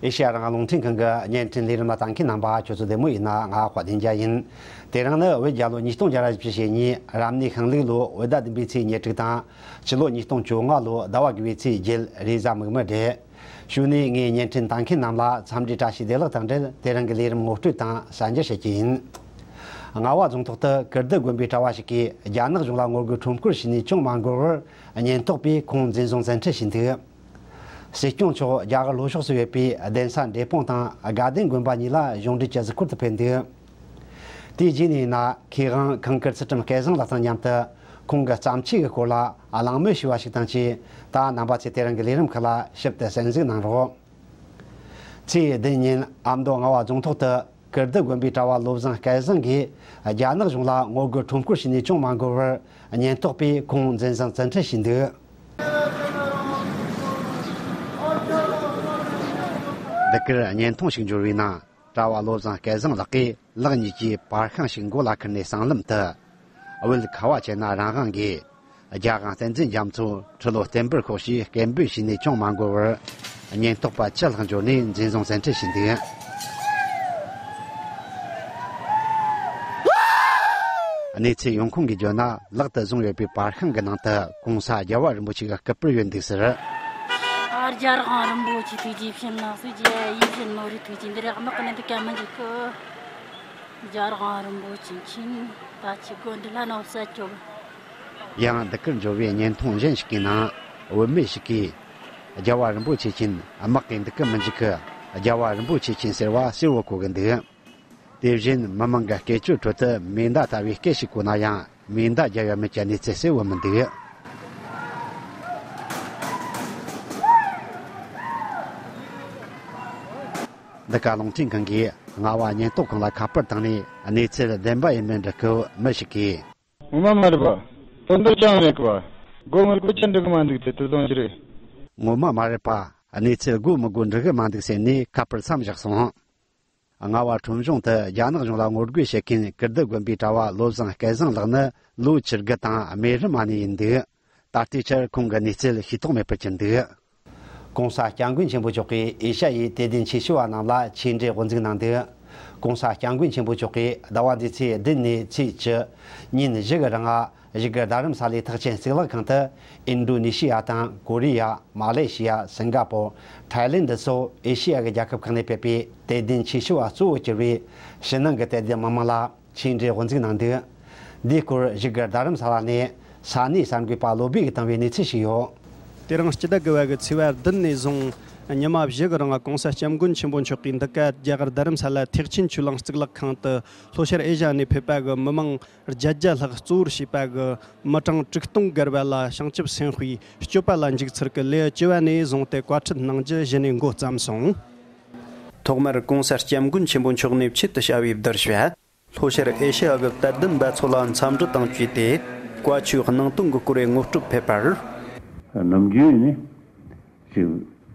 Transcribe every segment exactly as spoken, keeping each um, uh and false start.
ཨེ་ཤེ་ཡ་རང་དབང་རླུང་འཕྲིན་ཁང་གི་བརྙན་འཕྲིན་ལས་རིམ་ལ་ལྟ་མཁན་རྣམ་པ། ཁྱོད་ཚོ་བདེ་མོ་ཡིན་ན། ང་དཔལ་ལྡན་རྒྱལ་ཡིན། དེ་རིང་ནི་བོད་རྒྱལ་ལོ་ཉིས་སྟོང་བརྒྱ་ར་བཞི་བཅུ་ཞེ་གཉིས་རབ་གནས་ཤིང་ལུག་ལོ་བོད་ཟླ་བདུན་པའི་ཚེས་ཉེར་དྲུག་དང་། སྤྱི་ལོ་ཉིས་སྟོང་བཅོ་ལྔ་ལོ་ཟླ་བ་དགུ་པའི་ཚེས་བརྒྱད། རེས་གཟའ་མིག་དམར་རེད། གཞུག་ནས་ངས་བརྙན་འཕྲིན་ལྟ་མཁན་རྣམས་ལ་འཚམས་འདྲིའི་བཀྲ་ཤིས་བདེ་ལེགས་དང་འབྲེལ། དེ་རིང་གི་ལས་རིམ་ངོ་སྤྲོད་དང་གསར་འགྱུར་བཤད་ཀྱི་ཡིན། རྔ་བ་རྫོང་ཐོག་ཏུ་ཀིརྟི་དགོན་པའི་གྲྭ་བ་ཞིག་གིས་རྒྱ་ནག་གཞུང་ལ་ངོ་རྒོལ་ཁྲོམ་སྐོར་བྱས་ནས་ཅུང་མ་འགོར་བར། ཉེན་རྟོག་པས་ཁོང་འཛིན་བཟུང་བཙན་ཁྲིད་བྱས་འདུག། སྲིད་སྐྱོང་མཆོག་རྒྱ་གར་ལྷོ་ཕྱོགས་སུ་ཡོད་པའི་གདན་ས་འབྲས་སྤུངས་དང་དགའ་ལྡན་དགོན་པ་གཉིས་ལ་གཞུང་འབྲེལ་གྱི་གཟིགས་སྐོར་དུ་ཕེབས་འདུག། དེའི་རྗེས་ནས་ཡིན་ན། མཁས་དབང་ཁང་དཀར་ཚུལ་ཁྲིམས་སྐལ་བཟང་ལགས་དང་མཉམ་དུ་ཁོང་གི་བརྩམས་ཆོས་ཀྱི་སྐོར་ལ་གླེང་མོལ་ཞུས་པ་ཞིག་དང་བཅས། ད་རྣམ་པ་ཚོས་དེ་རིང་གི་ལས་རིམ་ཁག་ལ་ཞིབ་ཏུ་གསན་གཟིགས་གནང་རོགས། ཚེས་བདུན་ཉིན་ཨ་མདོ་རྔ་བ་རྫོང་ཐོག་ཏུ་ཀིརྟི་དགོན་པའི་གྲྭ་བ་བློ་བཟང་སྐལ་བཟང་གིས་རྒྱ་ནག་གཞུང་ལ་ངོ་རྒོལ་ཁྲོམ་སྐོར་བྱས་ནས་ཅུང་མ་འགོར་བར། ཉེན་རྟོག་པས་ཁོང་འཛིན་བཟུང་བཙན་ཁྲིད་བྱས་འདུག། འདི་གར་བརྙན་ཐུང་ཞིག་འབྱོར་བའི་ནང་། གྲྭ་བ་བློ་བཟང་སྐལ་བཟང་ལགས་ཀྱིས་ལག་གཉིས་ཀྱིས་པར་ཤིང་ཞིག་མགོ་ལ་ཁུར་ནས་སྲང་ལམ་དུ། བོད་ཁ་བ་ཅན་ན་རང་དབང་གིས། རྒྱལ་དབང་བསྟན་འཛིན་རྒྱ་མཚོ་ཁྲི་ལོ་བརྟན་པར་ཤོག་ཅེས་སྐད་འབོད་བྱས་ནས་ཅུང་མ་འགོར་བར། ཉེན་རྟོག་པ་བཅུ་ལྷག་འབྱོར་ནས་འཛིན་བཟུང་བཙན་ཁྲིད་བྱས་འདུག། གནས་ཚུལ་ཡོང་ཁུངས་ཀྱིས་བརྗོད་ན། ལག་ཏུ་བཟུང་ཡོད་པའི་པར་ཤིང་གི་ནང་དུ་གོང་ས་རྒྱལ་བ་རིན་པོ་ཆེ་གི་སྐུ་པར་ཡོད་འདུག་ཟེར། ཨ། རྒྱལ་དབང་རིན་པོ་ཆེ་ཐུགས་རྗེ་ཆེ་གནང་། སུ་རྒྱལ་ཡིད་བཞིན་ནོར་བུའི་ཐུགས་རྗེ་འདི་རེད། དམག་གི་ནི་འདི་ག་མི་འཇིག་གི། རྒྱལ་དབང་རིན་པོ་ཆེ་མཁྱེན། ད་ཆི་དགོན་འདི་ལྷ་ནོ་ས་ཅོ། ཡང་འདི་གར་འབྱོར་བའི་བརྙན་ཐུང་གཞན་ཞིག་གི་ནང་། བུད་མེད་ཞིག་གིས། རྒྱལ་བ་རིན་པོ་ཆེ་མཁྱེན། དམག་གིས་འདུག་གི་མི་འཇུག་གི། རྒྱལ་བ་རིན་པོ་ཆེ་མཁྱེན་ཟེར་བ་གསལ་བོ་གོ་གི་འདུག། དེ་བཞིན་མི་མང་གི་སྐད་ཅོར་ཁྲོད་དུ་མེ་མདའ་ལྟ་བུའི་སྐད་ཞིག་གོ་ན་ཡང་། མེ་མདའ་རྒྱག་ཡ་མེད་ཀྱི་གནས་ཚུལ་གསལ་བོ་མི་འདུག། འདི་ག་རླུང་འཕྲིན་ཁང་གིས་རྔ་བ་ཉེན་རྟོག་ཁང་ལ་ཁ་པར་བཏང་ནས། གནས་ཚུལ་བདེན་པ་ཡིན་མིན་འདྲི་སྐབས། མི་ཞིག་གིས། ངོ་མ་མ་རེད་པ། དོན་དག་ཅང་མེད་གི་པ། སྒོ་ངར་སྐུ་ཅི་འགྲིག་གི་མ་འདུག་དེ་དུ་དོན་ཞིག་རེད། ངོ་མ་མ་རེད་པ། གནས་ཚུལ་སྒོ་མི་སྒོ་འགྲིག་གི་མ་འདུག་ཟེར་ནས་ཁ་པར་མཚམས་བཞག་སོང་། རྔ་བ་ཁྲོམ་གཞུང་དུ་རྒྱ་ནག་གཞུང་ལ་ངོ་རྒོལ་བྱེད་མཁན་ཀིརྟི་དགོན་པའི་གྲྭ་བ་བློ་བཟང་སྐལ་བཟང་ལགས་ནི་ལོ་བཅུ་དགུ་དང་རྨེ་རུ་མ་ནས་ཡིན་འདུག། ད་ལྟའི་ཆར་ཁོང་གི་གནས་ཚུལ་ཤེས་རྟོགས་མེད་པར་གྱུར་འདུག། ྋགོང་ས་ྋསྐྱབས་མགོན་ཆེན་པོ་མཆོག་གིས་ཨེ་ཤ་ཡའི་དད་ལྡན་ཆོས་ཞུ་བ་རྣམས་ལ་ཆོས་འབྲེལ་དབུ་འཛུགས་གནང་འདུག། ྋགོང་ས་ྋསྐྱབས་མགོན་ཆེན་པོ་མཆོག་གིས་ཟླ་བ་འདིའི་ཚེས་བདུན་ནས་ཚེས་བཅུ་ཉིན་བཞི་གི་རིང་བཞུགས་སྒར་རྡ་རམ་ས་ལའི་ཐེག་ཆེན་གཙུག་ལག་ཁང་དུ། ཨིན་ཌོ་ནེ་ཤི་ཡ་དང་ཀོ་རི་ཡ། མ་ལེ་ཤི་ཡ། སིང་ག་པོར། ཐའི་ལེན་ཌི་སོགས་ཨེ་ཤི་ཡ་གི་རྒྱལ་ཁབ་ཁག་ནས་ཕེབས་པའི་དད་ལྡན་ཆོས་ཞུ་བ་གཙོ་བོར་གྱུར་བའི་ཕྱི་ནང་གི་དད་ལྡན་མི་མང་ལ་ཆོས་འབྲེལ་དབུ་འཛུགས་གནང་འདུག། འདིའི་སྐོར་བཞུགས་སྒར་རྡ་རམ་ས་ལ་ནས་ས་གནས་གསར་འགོད་པ་བློ་བྷེ་གིས་བཏང་བའི་གནས་ཚུལ་ཞིག་ཡོད། དེ་རིང་སྤྱི་ཟླ་དགུ་པ་གི་ཚེས་པ་བདུན་ནས་བཟུང་ཉི་མ་བཞི་གི་རིང་ྋགོང་ས་ྋསྐྱབས་མགོན་ཆེན་པོ་མཆོག་གིས་འདི་ག་རྒྱ་གར་རྡ་རམ་ས་ལ་ཐེག་ཆེན་ཆོས་གླིང་གཙུག་ལག་ཁང་དུ་ལྷོ་ཤར་ཨེ་ཤ་ཡ་ནས་ཕེབས་པ་གི་མི་མང་བརྒྱད་བརྒྱ་ལྷག་གཙོ་བོར་བྱས་པ་གི་མི་གྲངས་དྲུག་སྟོང་བརྒལ་བ་ལ་བྱང་ཆུབ་སེམས་དཔའི་སྤྱོད་པ་ལ་འཇུག་ཚུལ་གྱི་ལེའུ་བཅུ་བ་ནས་བཟུང་སྟེ་བཀའ་ཁྲིད་གནང་རྒྱུ་གཞི་ནས་འགོ་བརྩམས་སོང་། ཐོག་མར་ྋགོང་ས་ྋསྐྱབས་མགོན་ཆེན་པོ་མཆོག་ནས་ཆེད་དུ་བྱ་བའི་གདུལ་བྱ། ལྷོ་ཤར་ཨེ་ཤེ་ཡ་གི་དད་ལྡན་པ་ཚོ་ལ་འཚམས་འདྲི་དང་བཅས་ཏེ། བཀའ་ཆོས་གནང་སྟོང་གི་སྐོར་ངོ་སྤྲོད་ཕེབས་པར། ནམ་རྒྱུན་ནི་ཅིག་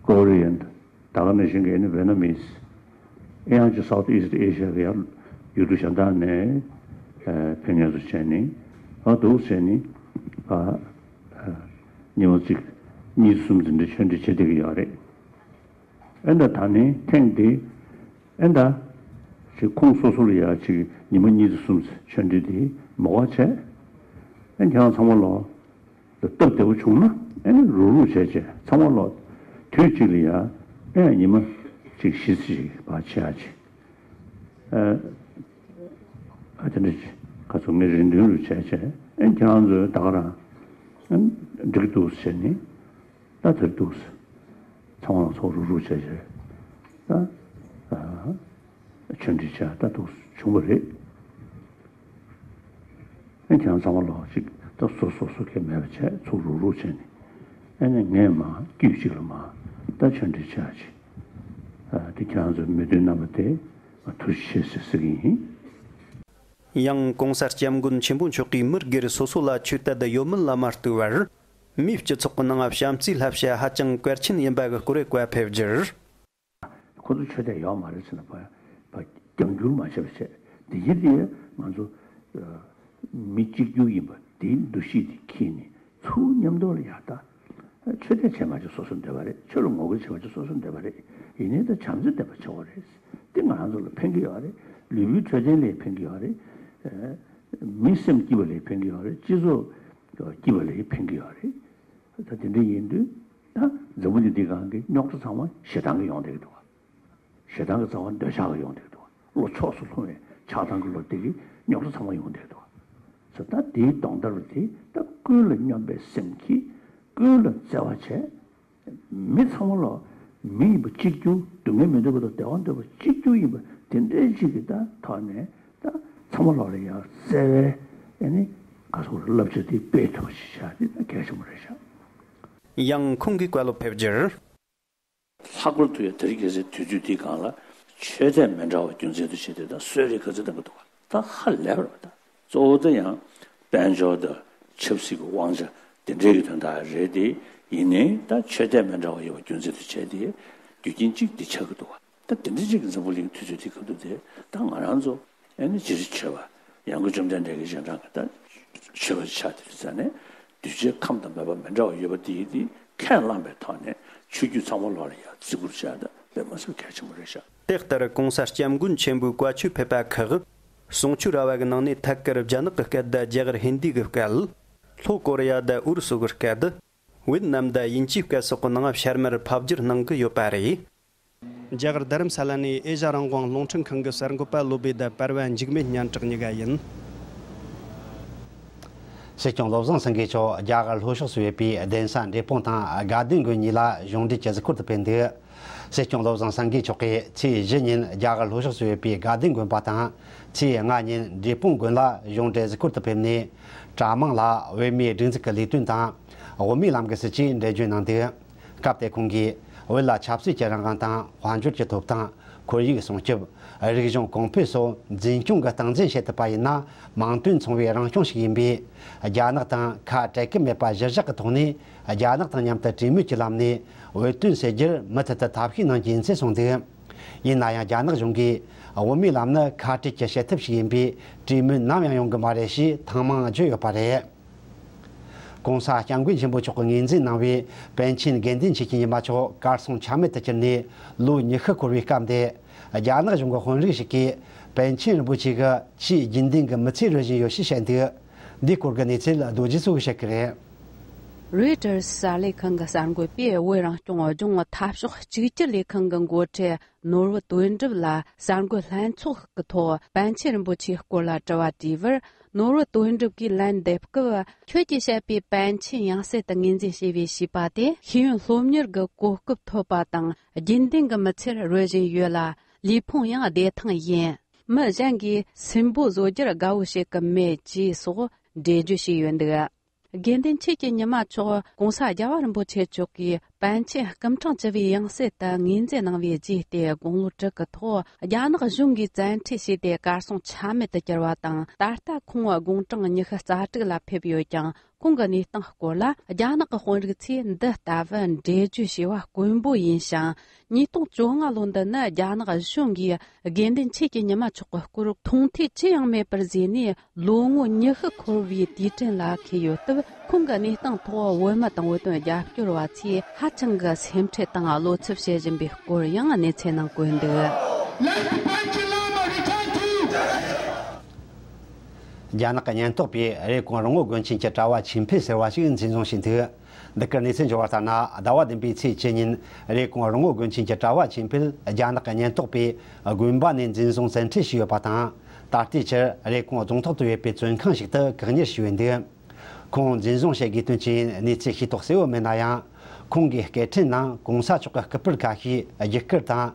ཀོ་རི་ཡན། ད་ག་ནང་བཞིན་གྱི་ནི་ཝེ་ནམ་མིས། ཨེ་ཡང་ཅིག་སའུ་ཐི་ཨི་སི་ཊི་ཨེ་ཤེ་ཡ་གི་ཡང་ཡུལ་གྲུ་གཞན་དག་ནས་ཕེབས་མཁན་ཚོ་བྱས་ནི། ཨ་འདུག་བྱས་ནི། ཨ་ཉི་མ་གཅིག་གཉིས་གསུམ་འཛིན་གྲྭ་ཆོས་འབྲེལ་བྱེད་བསྡད་ཀྱི་ཡོད་རེད། ཨེ་འདྲ་ད་ནི་ཐེངས་འདི། ཨེ་འདྲ། ཅིག་ཁོང་སོ་སོ་ལ་ཡ་ཅིག་ཉི་མ་གཉིས་ཙམ་གསུམ་ཙམ་ཆོས་འབྲེལ་འདི་མོ་བ་བྱས། ཨེ་ཁྱེད་རང་ཚང་མ་ལོ། སྟབས་བདེ་བོ་བྱུང་ན་ཨེ་ནི་རུག་རུག་བྱས་བྱས་ཚང་མ་ལོ། དུས་གཅིག་ལ་ཡ་ཨེ་ཉི་མ་ཅིག་བཞི་ཙམ་ཅིག་བ་བྱས་ཡ་ཅིག་ཨ་དེ་འདྲ་ཅིག་ག་ཚོད་ངས་རེ་འདུན་རུ་བྱས་བྱས་ཨེ་ཁྱེད་རང་ཚོས་ད་ག་རང་ཨེ་འགྲིག་འདུག་བྱས་ནི། ད་དེར་འདུག་སེ། ཚང་མ་ཚོགས་རུག་རུག་བྱས་བྱས། ད། ཨ། ཆོས་འབྲེལ་བྱས་ད་འདུག་སེ་བྱུང་བ་རེད། ཨ་ཁྱེད་རང་ཚང་མ་ལོག་ཅིག་ད་སོ་སོ་སོ་སྐད་མེད་པ་བྱས་ཚོགས་རུག་རུག་བྱས་ནས། ཨ་ནི་ངས་མ་དཀྱུས་གཅིག་ལ་མ་ད་ཆོས་འབྲེལ་བྱས་ཅིག་ཨ་དེ་ཁྱེད་རང་ཚོའི་མོས་མཐུན་གནང་བ་དེ་ང་ཐུགས་རྗེ་ཆེ་ཟེར་ཟེར་གྱི་ཡིན། ཡང་༧གོང་ས་༧སྐྱབས་མགོན་ཆེན་པོ་མཆོག་གིས་མི་སྒེར་སོ་སོ་ལ་ཆོས་དད་ཡོད་མེད་ལ་མ་ལྟོས་པར། མིའི་སྤྱི་ཚོགས་ཀྱི་ནང་བྱམས་བརྩེའི་བསླབ་བྱ་ཧ་ཅང་གལ་ཆེན་ཡིན་པ་གི་སྐོར་བཀའ་ཕེབས་རྒྱུར། ཁོ་ཚོ་ཆོས་དད་ཡོད་མ་རེད་ཟེར་ན་ཕ་ཕ་རྒྱང་བསྒྱུར་མ་བྱས་པ་བྱས། དེ་ཡིན་དེ་ང་ཚོ་མི་གཅིག་གྱུར་ཡིན་པ་དེའི་འདུ་ཤེས་དེ་འཁྱེར་ནས་ཚུར་མཉམ་དུ་ལ་ཡར་ལྟ། ཆོས་དད་བྱས་མ་བྱས་སོ་སོ་འདོད་པ་རེད། ཆོས་ལ་ངོ་རྒོལ་བྱས་མ་བྱས་སོ་སོ་འདོད་པ་རེད། ཡིན་ནའི་ད་བྱམས་བརྩེ་ལྡན་པ་བྱེད་དགོས་རེད། དེ་ང་རང་ཚོ་ལ་ཕན་གྱི་ཡོད་རེད། ལུས་པོའི་འཕྲོད་བསྟེན་ལ་ཕན་གྱི་ཡོད་རེད། ཨ་མི་སེམས་སྐྱིད་པ་ལ་ཕན་གྱི་ཡོད་རེད། སྤྱི་ཚོགས་སྐྱིད་པ་ལ་ཕན་གྱི་ཡོད་རེད། ད་དེ་འདྲ་ཡིན་དུས་ད་འཛམ་བུ་གླིང་འདིའི་སྒང་གི་རྙོག་དྲ་ཚང་མ་ཞེ་སྡང་གིས་ཡོང་བསྡད་ཀྱི་འདུག་བ། ཞེ་སྡང་གི་རྩ་བ་འདོད་ཆགས་ཀྱིས་ཡོང་བསྡད་ཀྱི་འདུག་བ། བློ་ཕྱོགས་སུ་ལྷུང་བའི་ཆགས་སྡང་གི་བློ་དེ་གིས་རྙོག་དྲ་ཚང་མ་ཡོང་བསྡད་ཀྱི་འདུག་བ། ད་དེའི་གདོང་ལྟར་བ་དེ་ད་ཀུན་ལ་སྙོམས་པའི་སེམས་ཀྱིས་ཀུན་ལ་བརྩེ་བ་བྱས། མི་ཚང་མ་ལོ། མི་ཡིན་པ་གཅིག་གྱུར། སྡུག་བསྔལ་མི་འདོད་པ་དང་བདེ་བ་འདོད་པ་གཅིག་གྱུར་ཡིན་པ་དེ་འདྲའི་གཅིག་གི་ད་ཐོག་ནས་ད་ཚང་མ་ལོ་ལ་ཡང་བརྩེ་བའི་ཨ་ནི་ག་སོགས་བསླབ་བྱ་དེ་སྤེལ་ཐུབ་པ་ཞིག་བྱ་དེ་ད་གལ་ཆེན་པོ་རེད་ཤག། ཡང་ཁོང་གིས་བཀའ་སློབ་ཕེབས་རྒྱུར། ལྷག་པར་དུ་ཡང་དེ་རིང་ཁ་སང་དུས་ཚོད་འདིའི་སྒང་ལ་ཆོས་དད་མི་འདྲ་བ་རྒྱུ་མཚན་དུ་བྱས་ཏེ་ད་གསོད་རེས་ག་ཚོད་གཏང་གི་འདུག་ག་ད་ཧ་ལས་པ་རེད་པ། ད་གཙོ་བོ་ད་ཡང་དཔལ་འབྱོར་དང་ཆབ་སྲིད་ཀྱི་དབང་ཆ་དེ་འདྲའི་གི་དོན་དག་རེད་དེ། ཡིན་ནའི་ད་ཆོས་དད་མི་འདྲ་བ་ཡོད་པ་རྒྱུ་མཚན་དུ་བྱས་ཏེ་རྒྱུ་རྐྱེན་གཅིག་འདི་ཆགས་ཀྱི་འདུག་ག་ད་དེ་འདྲ་གཅིག་གི་འཛམ་བུ་གླིང་དུས་ཚོད་འདི་ག་འདུག་དེ་ད་ང་རང་ཚོ་ཨ་ནི་རྗེ་རིན་ཆེ་བ་ཡང་སྒོས་བཅོམ་ལྡན་འདས་ཀྱི་རྗེས་འབྲང་གི་ད་ཆོས་པ་ཆགས་དེ་རེད་ཟེར་ནས་གདུལ་བྱའི་ཁམས་དང་མོས་པ་མི་འདྲ་བ་ཡོད་པ་དེ་ཡིན་དེ་ཁས་བླངས་པའི་ཐོག་ནས་ཆོས་བརྒྱུད་ཚང་མ་ལོག་ལ་ཡང་བརྩི་བཀུར་བྱ་ད་དཔེ་མ་སྲིད་གལ་ཆེན་པོ་རེད་ཤག། དེ་ལྟར་གོང་ས་སྐྱབས་མགོན་ཆེན་པོའི་བཀའ་ཆོས་ཕེབས་པ་ཁག་གསུང་ཆོས་ར་བ་གི་ནང་ནས་ཐད་ཀར་རྒྱ་ནག་གི་སྐད་དང་རྒྱ་གར་ཧིན་དི་གི་སྐད། ལྷོ་ཀོ་རི་ཡ་དང་ཨུ་རུ་སུ་གི་སྐད། ཝེད་ནམ་དང་དབྱིན་ཇིའི་སྐད་སོགས་ཀྱི་ནང་བཤད་མར་ཕབ་བསྒྱུར་གནང་གི་ཡོད་པ་རེད། རྒྱ་གར་རྡ་རམ་ས་ལ་ནས་ཨེ་ཤ་རང་དབང་རླུང་འཕྲིན་ཁང་གི་གསར་འགོད་པ་བློ་བྷེ་དང་པར་བ་འཇིགས་མེད་སྙན་གྲགས་གཉིས་ཀ་ཡིན། སྲིད་སྐྱོང་བློ་བཟང་སེང་གེ་མཆོག་རྒྱ་གར་ལྷོ་ཕྱོགས་སུ་ཡོད་པའི་གདན་ས་འབྲས་སྤུངས་དང་དགའ་ལྡན་དགོན་གཉིས་ལ་གཞུང་འབྲེལ་གྱི་གཟིགས་སྐོར་དུ་ཕེབས་འདུག། སྲིད་སྐྱོང་བློ་བཟང་སེང་གེ་མཆོག་གིས་ཚེས་བཞི་ཉིན་རྒྱ་གར་ལྷོ་ཕྱོགས་སུ་ཡོད་པའི་དགའ་ལྡན་དགོན་པ་དང་། ཚེས་ལྔ་ཉིན་འབྲས་སྤུངས་དགོན་ལ་གཞུང་འབྲེལ་གཟིགས་སྐོར་དུ་ཕེབས་ནས། གྲྭ་མང་ལ་བོད་མིའི་སྒྲིག་འཛུགས་ཀྱི་ལས་དོན་དང་། དབུ་མའི་ལམ་གྱི་སྲིད་བྱུས་འགྲེལ་བརྗོད་གནང་འདུག། སྐབས་དེར་ཁོང་གིས་བོད་ལ་ཆབ་སྲིད་ཀྱི་རང་དབང་དང་། དཔལ་འབྱོར་གྱི་ཐོབ་ཐང་། ཁོར་ཡུག་སྲུང་སྐྱོབ། རིག་གཞུང་གོང་འཕེལ་སོགས་འཛིན་སྐྱོང་གི་སྟངས་འཛིན་བྱེད་ཐུབ་པ་ཡིན་ན། མིང་དོན་མཚུངས་པའི་རང་སྐྱོང་ཞིག་ཡིན་པས། རྒྱ་ནག་དང་ཁ་བྲལ་གི་མེད་པ་གཞིར་བཞག་གི་ཐོག་ནས། རྒྱ་ནག་དང་མཉམ་དུ་གྲོས་མོལ་གྱི་ལམ་ནས་འོས་ཐོན་སེལ་རྒྱུར་མུ་མཐུད་དུ་ཐབས་ཤེས་གནང་རྒྱུ་ཡིན་ཚུལ་གསུངས་འདུག། ཡིན་ན་ཡང་རྒྱ་ནག་གཞུང་གིས་དབུ་མའི་ལམ་ནི་ཁ་བྲལ་གྱི་བྱེད་ཐབས་ཤིག་ཡིན་པས། གྲོས་མོལ་ནམ་ཡང་ཡོང་གི་མ་རེད་ཞེས་ཐེངས་མང་བརྗོད་ཡོད་པ་རེད། ༸གོང་ས་༸སྐྱབས་མགོན་ཆེན་པོ་མཆོག་གིས་ངོས་འཛིན་གནང་བའི་པཎ་ཆེན་དགེ་འདུན་ཆོས་ཀྱི་ཉི་མ་མཆོག་གར་སོང་ཆ་མེད་དུ་གྱུར་ནས་ལོ་ཉི་ཤུ་འཁོར་བའི་སྐབས་འདིར། རྒྱ་ནག་གཞུང་གི་དཔོན་རིགས་ཤིག་གིས་པཎ་ཆེན་རིན་པོ་ཆེ་གི་ཆེས་རྒྱུན་ལྡན་གྱི་མི་ཚེར་རོལ་བཞིན་ཡོད་ཞེས་བཤད་འདུག། འདིའི་སྐོར་གྱི་གནས་ཚུལ་རྡོ་རྗེ་མཚོ་གིས་བཤད་ཀྱི་རེད། རོའི་ཊར་གསར་ལས་ཁང་གི་གསར་འགོད་པས་བོད་རང་སྐྱོང་ལྗོངས་འཐབ་ཕྱོགས་གཅིག་གྱུར་ལས་ཁང་གི་འགོ་ཁྲིད་ནོར་བུ་དོན་གྲུབ་ལ་གསར་འགོད་ལྷན་ཚོགས་ཀྱི་ཐོག་པཎ་ཆེན་རིན་པོ་ཆེའི་སྐོར་ལ་དྲི་བ་དྲིས་པར། ནོར་བུ་དོན་གྲུབ་ཀྱིས་ལན་འདེབས་སྐབས། ཁྱོད་ཀྱིས་བཤད་པའི་པཎ་ཆེན་ཡང་སྲིད་དུ་ངོས་འཛིན་བྱས་པའི་བྱིས་པ་དེ་ཤེས་ཡོན་སློབ་གཉེར་གྱི་གོ་སྐབས་ཐོབ་པ་དང་། རྒྱུན་ལྡན་གྱི་མི་ཚེར་རོལ་བཞིན་ཡོད་ལ། ལུས་ཕུང་ཡང་བདེ་ཐང་ཡིན། མི་གཞན་གྱིས་སུན་པོ་བཟོ་རྒྱུར་དགའ་བོ་བྱེད་ཀྱི་མེད་ཅེས་སོགས་འགྲེལ་བརྗོད་བྱས་ཡོད་འདུག། དགེ་འདུན་ཆོས་ཀྱི་ཉི་མ་མཆོག་༸གོང་ས་༸རྒྱལ་བ་རིན་པོ་ཆེ་མཆོག་གིས་པཎ་ཆེན་སྐུ་ཕྲེང་བཅུ་པའི་ཡང་སྲིད་དུ་ངོས་འཛིན་གནང་བའི་རྗེས་ཏེ་དགུང་ལོ་དྲུག་གི་ཐོག་རྒྱ་ནག་གཞུང་གིས་བཙན་ཁྲིད་བྱས་ཏེ་གར་སོང་ཆ་མེད་དུ་གྱུར་བ་དང་། ད་ལྟ་ཁོང་དགུང་གྲངས་ཉི་ཤུ་རྩ་དྲུག་ལ་ཕེབས་ཡོད་ཀྱང་། ཁོང་གི་གནས་སྟངས་སྐོར་ལ་རྒྱ་ནག་གི་དཔོན་རིགས་ཚོས་འདི་ལྟ་བུ་འགྲེལ་བརྗོད་བྱས་པ་དཀོན་པོ་ཡིན་ཞིང་། ཉིས་སྟོང་བཅོ་ལྔ་ལོ་འདི་ནི་རྒྱ་ནག་གཞུང་གིས་དགེ་འདུན་ཆོས་ཀྱི་ཉི་མ་མཆོག་གི་སྐོར་མཐོང་ཐོས་ཅི་ཡང་མེད་པར་བཟོས་ནས། ལོ་ངོ་ཉི་ཤུ་འཁོར་བའི་དུས་དྲན་ལ་འཁེལ་ཡོད་སྟབས། ཁོང་གི་གནས་སྟངས་ཐོག་བོད་མི་དང་བོད་དོན་རྒྱབ་སྐྱོར་བ་ཚོས་ཧ་ཅང་གི་སེམས་ཁྲལ་དང་བློ་འཚབ་བྱེད་བཞིན་པའི་སྐོར་ཡང་གནས་ཚུལ་ནང་བཀོད་འདུག། Let the Panchen Lama return to རྒྱ་ནག་གི་ཉེན་རྟོག་པས་རེབ་གོང་རོང་བོ་དགོན་ཆེན་གྱི་གྲྭ་བ་ཆོས་འཕེལ་ཟེར་བ་ཞིག་འཛིན་བཟུང་བྱས་འདུག། འདི་གར་གནས་ཚུལ་འབྱོར་བ་ལྟར་ན། ཟླ་བ་བདུན་པའི་ཚེས་བཅུ་ཉིན་རེབ་གོང་རོང་བོ་དགོན་ཆེན་གྱི་གྲྭ་བ་ཆོས་འཕེལ་རྒྱ་ནག་གི་ཉེན་རྟོག་པས་དགོན་པ་ནས་འཛིན་བཟུང་བཙན་ཁྲིད་བྱས་ཡོད་པ་དང་། ད་ལྟའི་ཆར་རེབ་གོང་རྫོང་ཐོག་ཏུ་ཡོད་པའི་བཙོན་ཁང་ཞིག་ཏུ་བཀག་ཉར་བྱས་ཡོད་འདུག། ཁོང་འཛིན་བཟུང་བྱེད་དགོས་དོན་གྱི་གནས་ཚུལ་ཤེས་རྟོགས་གསལ་བོ་མེད་ན་ཡང་། ཁོང་གི་སྐད་འཕྲིན་ནང་གོང་ས་མཆོག་གི་སྐུ་པར་ཁ་ཤས་བརྒྱུད་བསྐུར་དང་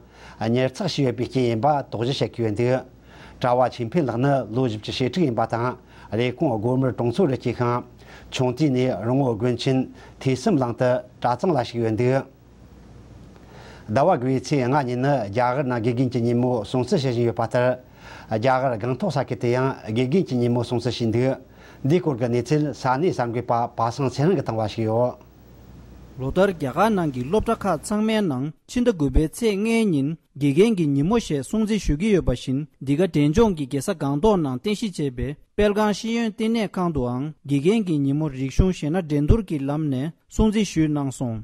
ཉར་ཚགས་བྱས་ཡོད་པའི་རྐྱེན་ཡིན་པ་དོགས་གཞི་བྱེད་ཀྱི་ཡོད་འདུག། གྲྭ་བ་ཆོས་འཕེལ་ལགས་ནི་ལོ་བཞི་བཅུ་ཞེ་དྲུག་ཡིན་པ་དང་། རེབ་གོང་སྒོ་དམར་གྲོང་ཚོར་སྐྱེས་ཤིང་། ཆུང་དུས་ནས་རོང་བོ་དགོན་ཆེན་ཐོས་བསམ་གླིང་དུ་གྲྭ་ཚང་ལ་ཞུགས་ཡོད་འདུག། ཟླ་བ་དགུ་བའི་ཚེས་ལྔ་ཉིན་ནི་རྒྱ་གར་ནང་དགེ་རྒན་གྱི་ཉིན་མོ་སྲུང་བརྩི་བྱེད་བཞིན་ཡོད་པ་ལྟར། རྒྱ་གར་སྒང་ཐོག་ས་ཁུལ་དུ་ཡང་དགེ་རྒན་གྱི་ཉིན་མོ་སྲུང་བརྩི་བྱས་འདུག། འདིའི་སྐོར་གྱི་གནས་ཚུལ་ས་གནས་གསར་འགོད་པ་པ་སངས་ཚེ་རིང་གིས་བཏང་བ་ཞིག་ཡོད། ལོ་ལྟར་རྒྱ་གར་ནང་གི་སློབ་གྲྭ་ཁག་ཚང་མའི་ནང་ཕྱི་ཟླ་དགུ་པའི་ཚེས་ལྔའི་ཉིན་དགེ་རྒན་གྱི་ཉིན་མོ་ཞེས་སྲུང་བརྩི་ཞུ་གི་ཡོད་པ་བཞིན། འདི་ག་འབྲས་ལྗོངས་ཀྱི་རྒྱལ་ས་སྒང་ཏོག་ནང་རྟེན་གཞི་བྱས་པའི་དཔལ་སྒང་ཤེས་ཡོན་ལྟེ་གནས་ཁང་དུའང་དགེ་རྒན་གྱི་ཉིན་མོ་རིག་གཞུང་གཞས་སྣ་འགྲན་བསྡུར་གྱི་ལམ་ནས་སྲུང་བརྩི་ཞུས་གནང་སོང་།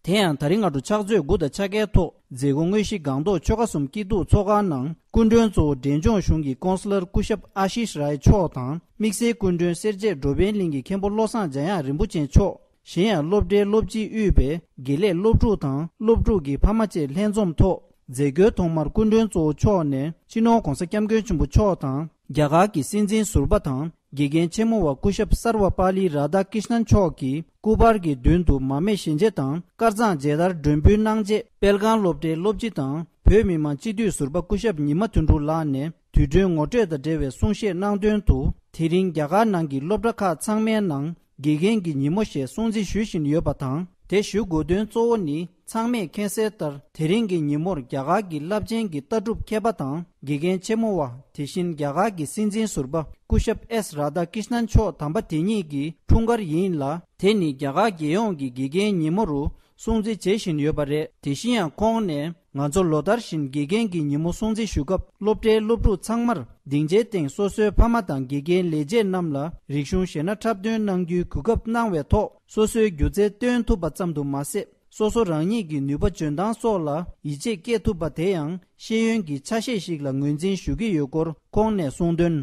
དེ་ཡང་ད་རིང་སྔ་དྲོ་ཕྱག་ཚོད་དགུ་དང་ཕྱེད་ཀའི་ཐོག་མཛད་སྒོ་དངོས་གཞི་སྒང་ཏོག་ཆོལ་ཁ་གསུམ་སྐྱིད་སྡུག་ཚོགས་ཁང་ནང་སྐུ་མགྲོན་གཙོ་བོ་འབྲས་ལྗོངས་གཞུང་གི་ཀོང་སི་ལར་སྐུ་ཞབས་ཨ་ཤིས་རའི་མཆོག་དང་། དམིགས་བསལ་སྐུ་མགྲོན་སེར་བྱེས་འགྲོ་ཕན་གླིང་གི་མཁན་པོ་བློ་བཟང་འཇམ་དབྱངས་རིན་པོ་ཆེ་མཆོག་གཞན་ཡང་སློབ་གྲྭའི་སློབ་སྤྱིས་དབུས་པའི་དགེ་ལས་སློབ་ཕྲུག་དང་སློབ་ཕྲུག་གི་ཕ་མ་བཅས་ལྷན་འཛོམས་ཐོག་མཛད་སྒོའི་ཐོག་མར་སྐུ་མགྲོན་གཙོ་བོ་མཆོག་ནས་སྤྱི་ནོར་༧གོང་ས་༧སྐྱབས་མགོན་ཆེན་པོ་མཆོག་དང་། རྒྱ་གར་གྱི་སྲིད་འཛིན་ཟུར་པ་དང་། དགེ་རྒན་ཆེན་མོ་བ་སྐུ་ཞབས་སར་བ་པཱ་ལི་རཱ་དྷ་ཀྲིཤ་ནན་མཆོག་གིས་སྐུ་པར་གྱི་མདུན་དུ་མར་མེ་ཞལ་འབྱེད་དང་དཀར་གཙང་མཇལ་དར་སྒྲོན་འབུལ་གནང་རྗེས། དཔལ་ཁང་སློབ་གྲྭའི་སློབ་སྤྱི་དང་། བོད་མི་མང་སྤྱི་འཐུས་ཟུར་པ་སྐུ་ཞབས་ཉི་མ་དོན་གྲུབ་ལགས་ནས་དུས་དྲན་ངོ་སྤྲོད་དང་འབྲེལ་བའི་གསུང་བཤད་གནང་དོན་དུ། དེ་རིང་རྒྱ་གར་ནང་གི་སློབ་གྲྭ་ཁག་ཚང་མའི་ནང་དགེ་རྒན་གྱི་ཉིན་མོ་ཞེས་སྲུང་བརྩི་ཞུ་བཞིན་ཡོད་པ་དང་། དེ་ཞུ་དགོས་དོན་གཙོ་བོ་ནི། ཚང་མས་མཁྱེན་གསལ་ལྟར། དེ་རིང་གི་ཉིན་མོར་རྒྱ་གར་གྱི་རླབས་ཆེན་གྱི་ལྟ་གྲུབ་མཁས་པ་དང་། དགེ་རྒན་ཆེན་མོ་བ། དེ་བཞིན་རྒྱ་གར་གྱི་སྲིད་འཛིན་ཟུར་པ་སྐུ་ཞབས་ཨེས་རཱ་དྷ་ཀྲིཤ་ནན་མཆོག་དམ་པ་དེ་ཉིད་ཀྱི་འཁྲུངས་སྐར་ཡིན་ལ། དེ་ནི་རྒྱ་གར་རྒྱལ་ཡོངས་ཀྱི་དགེ་རྒན་ཉིན་མོ་རུ་སྲུང་བརྩི་བྱེད་བཞིན་ཡོད་པ་རེད། དེ་བཞིན་ཡང་ཁོང་ནས། ང་ཚོ་ལོ་ལྟར་བཞིན་དགེ་རྒན་གྱི་ཉིན་མོ་སྲུང་བརྩི་ཞུ་སྐབས། སློབ་གྲྭའི་སློབ་ཕྲུག་ཚང་མར་སྡིངས་ཆའི་སྟེང་སོ་སོའི་ཕ་མ་དང་དགེ་རྒན་ལས་བྱེད་རྣམས་ལ་རིག་གཞུང་གཞས་སྣ་འཁྲབ་སྟོན་གནང་རྒྱུའི་གོ་སྐབས་གནང་བའི་ཐོག་སོ་སོའི་སྒྱུ་རྩལ་སྟོན་ཐུབ་པ་ཙམ་དུ་མ་ཟད། སོ་སོ་རང་ཉིད་ཀྱི་ནུས་པ་འཇོན་ཐང་སོགས་ལ་ཡིད་ཆེས་སྐྱེ་ཐུབ་པ་དེ་ཡང་ཤེས་ཡོན་གྱི་ཆ་ཤས་ཤིག་ལ་ངོས་འཛིན་ཞུ་གི་ཡོད་སྐོར་ཁོང་ནས་གསུངས་དོན།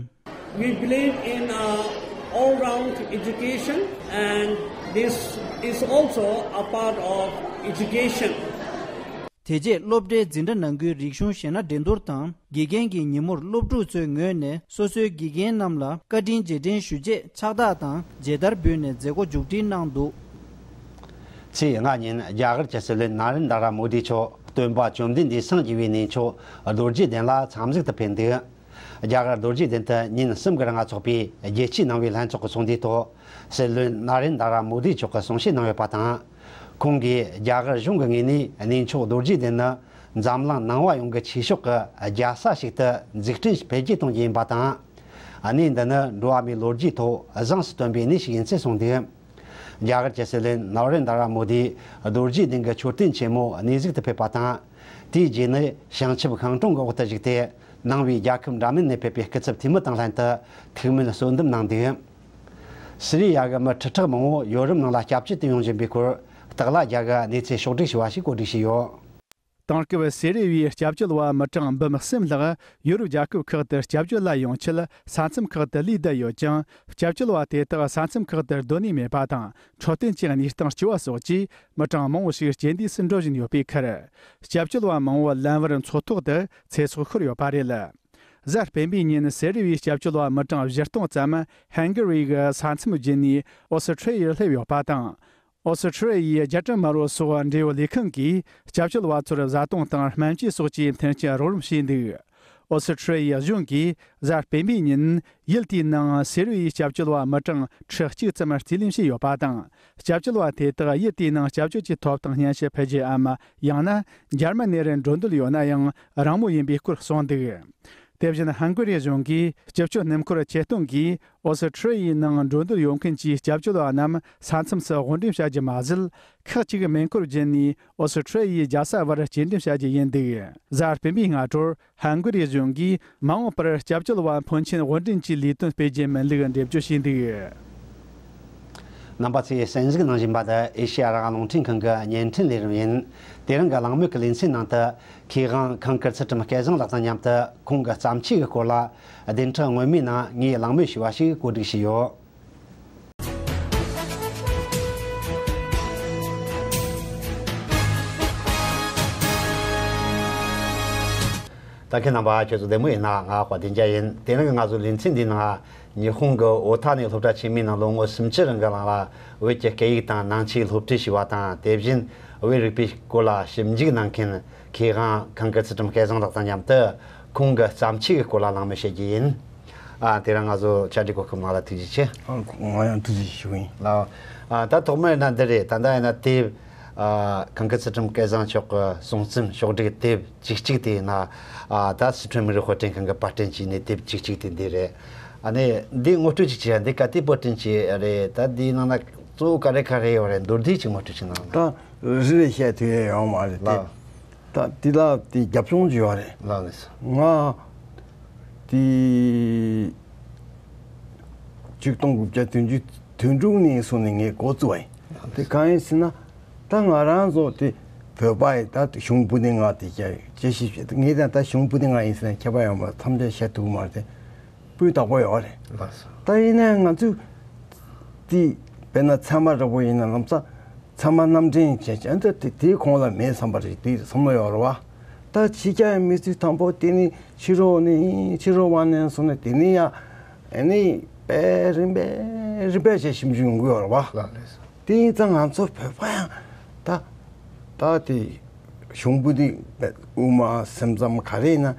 We believe in uh, all-round education, and this is also a part of education. དེ་རྗེས་སློབ་གྲྭའི་འཛིན་གྲྭ་ནང་ཁུལ་རིག་གཞུང་གཞས་སྣ་འགྲན་བསྡུར་དང་། དགེ་རྒན་གྱི་ཉིན་མོར་སློབ་ཕྲུག་ཚོའི་ངོས་ནས་སོ་སོའི་དགེ་རྒན་རྣམས་ལ་བཀའ་དྲིན་རྗེས་དྲན་ཞུ་ཆེད་ཕྱག་རྟགས་དང་མཇལ་དར་འབུལ་ནས་མཛད་སྒོ་མཇུག་སྒྲིལ་གནང་འདུག་ཚེས་ལྔ་ཉིན་རྒྱ་གར་གྱི་སྲིད་བློན་ནཱ་རེན་དྲ་ར་མོ་དི་མཆོག་སྟོན་པ་བཅོམ་ལྡན་འདས་སངས་རྒྱས་པའི་གནས་མཆོག་རྡོ་རྗེ་གདན་ལ་འཚམས་གཟིགས་དུ་ཕེབས་འདུག་རྒྱ་གར་རྡོ་རྗེ་གདན་དུ་ཉིན་གསུམ་གྱི་རིང་ལ་འཚོགས་པའི་རྒྱལ་སྤྱིའི་ནང་པའི་ལྷན་ཚོགས་ཀྱི་ཚོགས་འདུའི་ཐོག་སྲིད་བློན་ནཱ་རེན་དྲ་ར་མོ་དི་མཆོག་གིས་གསུང་བཤད་གནང་ཡོད་པ་དང་། ཁོང་གིས་རྒྱ་གར་གཞུང་གི་ངོས་ནས་གནས་མཆོག་རྡོ་རྗེ་གདན་ནི་འཛམ་གླིང་ནང་པ་ཡོངས་ཀྱི་ཆོས་ཕྱོགས་ཀྱི་རྒྱལ་ས་ཞིག་ཏུ་འཛུགས་སྐྲུན་འཕེལ་རྒྱས་གཏོང་རྒྱུ་ཡིན་པ་དང་། གནས་འདི་ནི་འགྲོ་བ་མིའི་ལོ་རྒྱུས་ཐོག་གཟེངས་སུ་ཐོན་པའི་གནས་ཤིག་ཡིན་ཚུལ་གསུངས་འདུག་རྒྱ་གར་གྱི་སྲིད་བློན་ནཱ་རེན་དྲ་ར་མོ་དི་རྡོ་རྗེ་གདན་གྱི་མཆོད་རྟེན་ཆེན་མོ་གནས་གཟིགས་དུ་ཕེབས་པ་དང་། དེའི་རྗེས་ནི་བྱང་ཆུབ་ཤིང་དྲུང་གི་འོག་ཏུ་བཞུགས་ཏེ། ནང་པའི་རྒྱལ་ཁབ་འདྲ་མིན་ནས་ཕེབས་པའི་སྐུ་ཚབ་འཐུས་མི་དང་ལྷན་དུ་ཐུགས་སྨོན་གསོལ་འདེབས་གནང་འདུག་སི་རི་ཡ་གི་མི་ཁྲི་ཕྲག་མང་པོ་ཡོ་རོབ་ནང་ལ་སྐྱབས་བཅོལ་དུ་ཡོང་བཞིན་པའི་སྐོར། སྟག་ལྷ་རྒྱལ་གིས་གནས་ཚུལ་ཕྱོགས་བསྒྲིགས་ཞུ་བ་ཞིག་གོ་སྒྲིག་བྱས་ཡོད། དེང་སྐབས་སི་རི་ཡའི་སྐྱབས་བཅོལ་བ་མི་གྲངས་འབུམ་གསུམ་ལྷག་ཡོ་རོབ་རྒྱལ་ཁབ་ཁག་ཏུ་སྐྱབས་བཅོལ་ལ་ཡོང་ཆེད་ས་མཚམས་ཁག་ཏུ་ལུས་བསྡད་ཡོད་ཀྱང་། སྐྱབས་བཅོལ་བ་དེ་དག་ས་མཚམས་ཁག་ཏུ་སྡོད་ནུས་མེད་པ་དང་། འཕྲོད་བསྟེན་གྱི་གནས་སྟངས་སྐྱོ་བ་སོགས་ཀྱིས་མི་གྲངས་མང་བོ་ཞིག་རྐྱེན་འདས་སུ་འགྲོ་བཞིན་ཡོད་པའི་ཁར། སྐྱབས་བཅོལ་བ་མང་བོ་ལམ་བར་མཚོ་ཐོག་ཏུ་ཚེ་སྲོག་ཤོར་ཡོད་པ་རེད། གཟའ་སྤེན་པའི་ཉིན་སི་རི་ཡའི་སྐྱབས་བཅོལ་བ་མི་གྲངས་བཞི་སྟོང་ཙམ་ཧན་གྷི་རི་གི་ས་མཚམས་བརྒྱུད་ནས་ཨོ་སི་ཁྲི་ཡར་སླེབས་ཡོད་པ་དང་། ཨོ་སི་ཁྲི་ཡའི་རྒྱལ་ཁྲིམས་དམར་པོ་སོགས་འབྲེལ་ཡོད་ལས་ཁུངས་ཀྱིས་སྐྱབས་བཅོལ་བ་ཚོར་བཟའ་བཏུང་དང་སྨན་བཅོས་སོགས་ཀྱི་མཐུན་རྐྱེན་རོགས་རམ་བྱས་འདུག་ཨོ་སི་ཁྲི་ཡའི་གཞུང་གིས་གཟའ་སྤེན་པའི་ཉིན་ཡུལ་དེའི་ནང་སི་རི་ཡའི་སྐྱབས་བཅོལ་བ་མི་གྲངས་ཁྲི་གཅིག་ཙམ་རྩིས་ལེན་བྱས་ཡོད་པ་དང་། སྐྱབས་བཅོལ་བ་དེ་དག་ཡུལ་དེའི་ནང་སྐྱབས་བཅོལ་གྱི་ཐོབ་ཐང་སྙན་ཞུ་ཕུལ་རྒྱུའམ། ཡང་ན་འཇར་མ་ནི་རུ་འགྲོ་འདོད་ཡོད་ན་ཡང་རིང་མོ་ཡིན་པའི་སྐོར་གསུངས་འདུག་དེ་བཞིན་ཧན་གྷི་རི་གཞུང་གིས་སྤྱི་སྤྱོད་སྣུམ་འཁོར་ཆེད་གཏོང་གིས་ཨོ་སི་ཁྲི་ཡའི་ནང་འགྲོ་འདོད་ཡོད་མཁན་གྱི་སྐྱབས་བཅོལ་བ་རྣམས་ས་མཚམས་སུ་དབོར་འདྲེན་བྱ་རྒྱུ་མ་ཟད། ཁག་ཅིག་མེ་འཁོར་བརྒྱུད་ནས་ཨོ་སི་ཁྲི་ཡའི་རྒྱལ་ས་བར་སྐྱེལ་འདྲེན་བྱ་རྒྱུ་ཡིན་འདུག་གཟའ་སྤེན་པའི་སྔ་དྲོར་ཧན་གྷི་རི་གཞུང་གིས་མ་འོངས་པར་སྐྱབས་བཅོལ་བ་ཕོན་ཆེན་དབོར་འདྲེན་གྱི་ལས་དོན་སྤེལ་རྒྱུའི་མིན་ལུགས་འགྲེམས་བརྗོད་བྱས་འདུག་རྣམ་པ་ཚོས་གསན་གཟིགས་གནང་བཞིན་པ་དེ་ཨེ་ཤེ་ཡ་རང་དབང་རླུང་འཕྲིན་ཁང་གི་བརྙན་འཕྲིན་ལས་རིམ་ཡིན། དེ་རིང་གི་གླེང་མོལ་གྱི་ལེ་ཚན་ནང་དུ། མཁས་དབང་ཁང་དཀར་ཚུལ་ཁྲིམས་སྐལ་བཟང་ལགས་དང་མཉམ་དུ་ཁོང་གི་བརྩམས་ཆོས་ཀྱི་སྐོར་ལ་བདུན་ཕྲག་སྔོན་མའི་ནང་ངས་གླེང་མོལ་ཞུས་པ་ཞིག་གོ་སྒྲིག་བྱས་ཡོད། ད་ཁྱེད་རྣམ་པ་ཁྱེད་ཚོ་བདེ་མོ་ཡིན་ན། ང་དཔལ་ལྡན་རྒྱལ་ཡིན། དེ་རིང་གི་ང་ཚོའི་ལེ་ཚན་འདིའི་ནང་ཉི་ཧོང་གི་ཨོ་ཐ་ནའི་སློབ་གྲྭ་ཆེན་མོའི་ནང་ལོ་ངོ་སུམ་ཅུ་རིང་གི་རིང་ལ་བོད་ཀྱི་སྐད་ཡིག་དང་ནང་ཆོས་སློབ་ཁྲིད་ཞུས་པ་དང་། དེ་བཞིན་བོད་རིག་པའི་སྐོར་ལ་ཞིབ་འཇུག་གནང་མཁན་མཁས་དབང་ཁང་དཀར་ཚུལ་ཁྲིམས་སྐལ་བཟང་ལགས་དང་མཉམ་དུ་ཁོང་གི་བརྩམས་ཆོས་ཀྱི་སྐོར་ལ་གླེང་མོལ་བྱེད་རྒྱུ་ཡིན། ཨ། དེ་རིང་ང་ཚོ་བཅར་འདྲི་གོ་སྐབས་གནང་ལ་ཐུགས་རྗེ་ཆེ། ཨ། ང་ཡང་ཐུགས་རྗེ་ཆེ་ཞུ་གི་ཡིན། ལགས། ཨ། ད་ཐོག་མར་ན་འདི་རེད། ད་ལྟ་ཡིན་ན་དེབ། ཨ། ཁང་དཀར་ཚུལ་ཁྲིམས་སྐལ་བཟང་མཆོག་གི་གསུང་རྩོམ་ཕྱོགས་བསྒྲིགས་དེབ་བཅུ་གཅིག་དེ་ཡིན་ན། ཨ། ད་སི་ཁྲོན་མི་རིགས་དཔར་སྐྲུན་ཁང་གིས་པར་སྐྲུན་བྱས་ནས་དེབ་བཅུ་གཅིག་དེ་འདི་རེད། ཨ་ནི་འདི་ངོ་སྤྲོད་ཅིག་བྱས། འདི་ག་དུས་པར་སྐྲུན་བྱས་རེད། ད་འདིའི་ནང་ན་གཙོ་བོ་ག་རེ་ག་རེ་ཡོད་རེད། མདོར་བསྡུས་ཅིག་ངོ་སྤྲོད་ཅིག་གནང་རོགས། ད་རེ་རེ་བཤད་ཐུབ་ཡ་ཡོད་མ་རེད་དེ། ལགས། ད་འདི་ལ་དེ་རྒྱབ་ལྗོངས་ཅིག་ཡོད་རེད། ལགས་ལགས་སོ། ང་དེ་ཆིག་སྟོང་དགུ་བརྒྱ་བདུན་ཅུ་དོན་དྲུག་ནས་བཟུང་ནས་ངས་འགོ་བཙུགས་པ་ཡིན། དེ་གང་ཡིན་ཟེར་ན། ད་ང་རང་ཚོ་དེ་བོད་པ་ཡི་ད་གཞུང་བུ་ནི་ང་དེ་རྒྱ་ཅེས་ཤིག་བཤད། ངས་ད་ད་གཞུང་བུ་ནི་ང་ཡིན་ཟེར་ན་ཁྱད་པར་ཡོང་བ་ཐམས་ཅད་བཤད་ཐུབ་ཀྱི་མ་རེད་དེ། སྤུས་དག་པོ་ཡོད་རེད། ལགས་སོ། ད་ཡིན་ནའི་ང་ཚོས་དེ་དཔེར་ན་ཚད་མ་འདྲ་པོ་ཡིན་ན་ལམ་སང་ཚད་མ་རྣམ་འདྲེན་བྱས་བྱས་འདི་དེ་དེའི་གོང་ལ་མེད་བསམ་པ་རེད། དེ་བསམ་བློ་ཡོད་རེད་བ། ད་ཕྱི་རྒྱལ་མི་ཚོས་དང་པོ་དེ་ནི་ཕྱི་རོལ་ནས་ཕྱི་རོལ་བ་ནས་སོང་ནས་དེ་ནི་ཡ་ཨ་ནི་དཔེ་རིམ་པས་རིམ་པས་བྱས་ཞིབ་འཇུག་ཡོང་གི་ཡོད་རེད་བ། ལགས་ལགས་སོ། དེ་ཡིན་ཙང་ང་ཚོ་བོད་པ་ཡང་ད་ད་དེ་གཞུང་བུ་དེ་དབུ་མ་སེམས་ཙམ་ག་རེ་ཡིན་ན་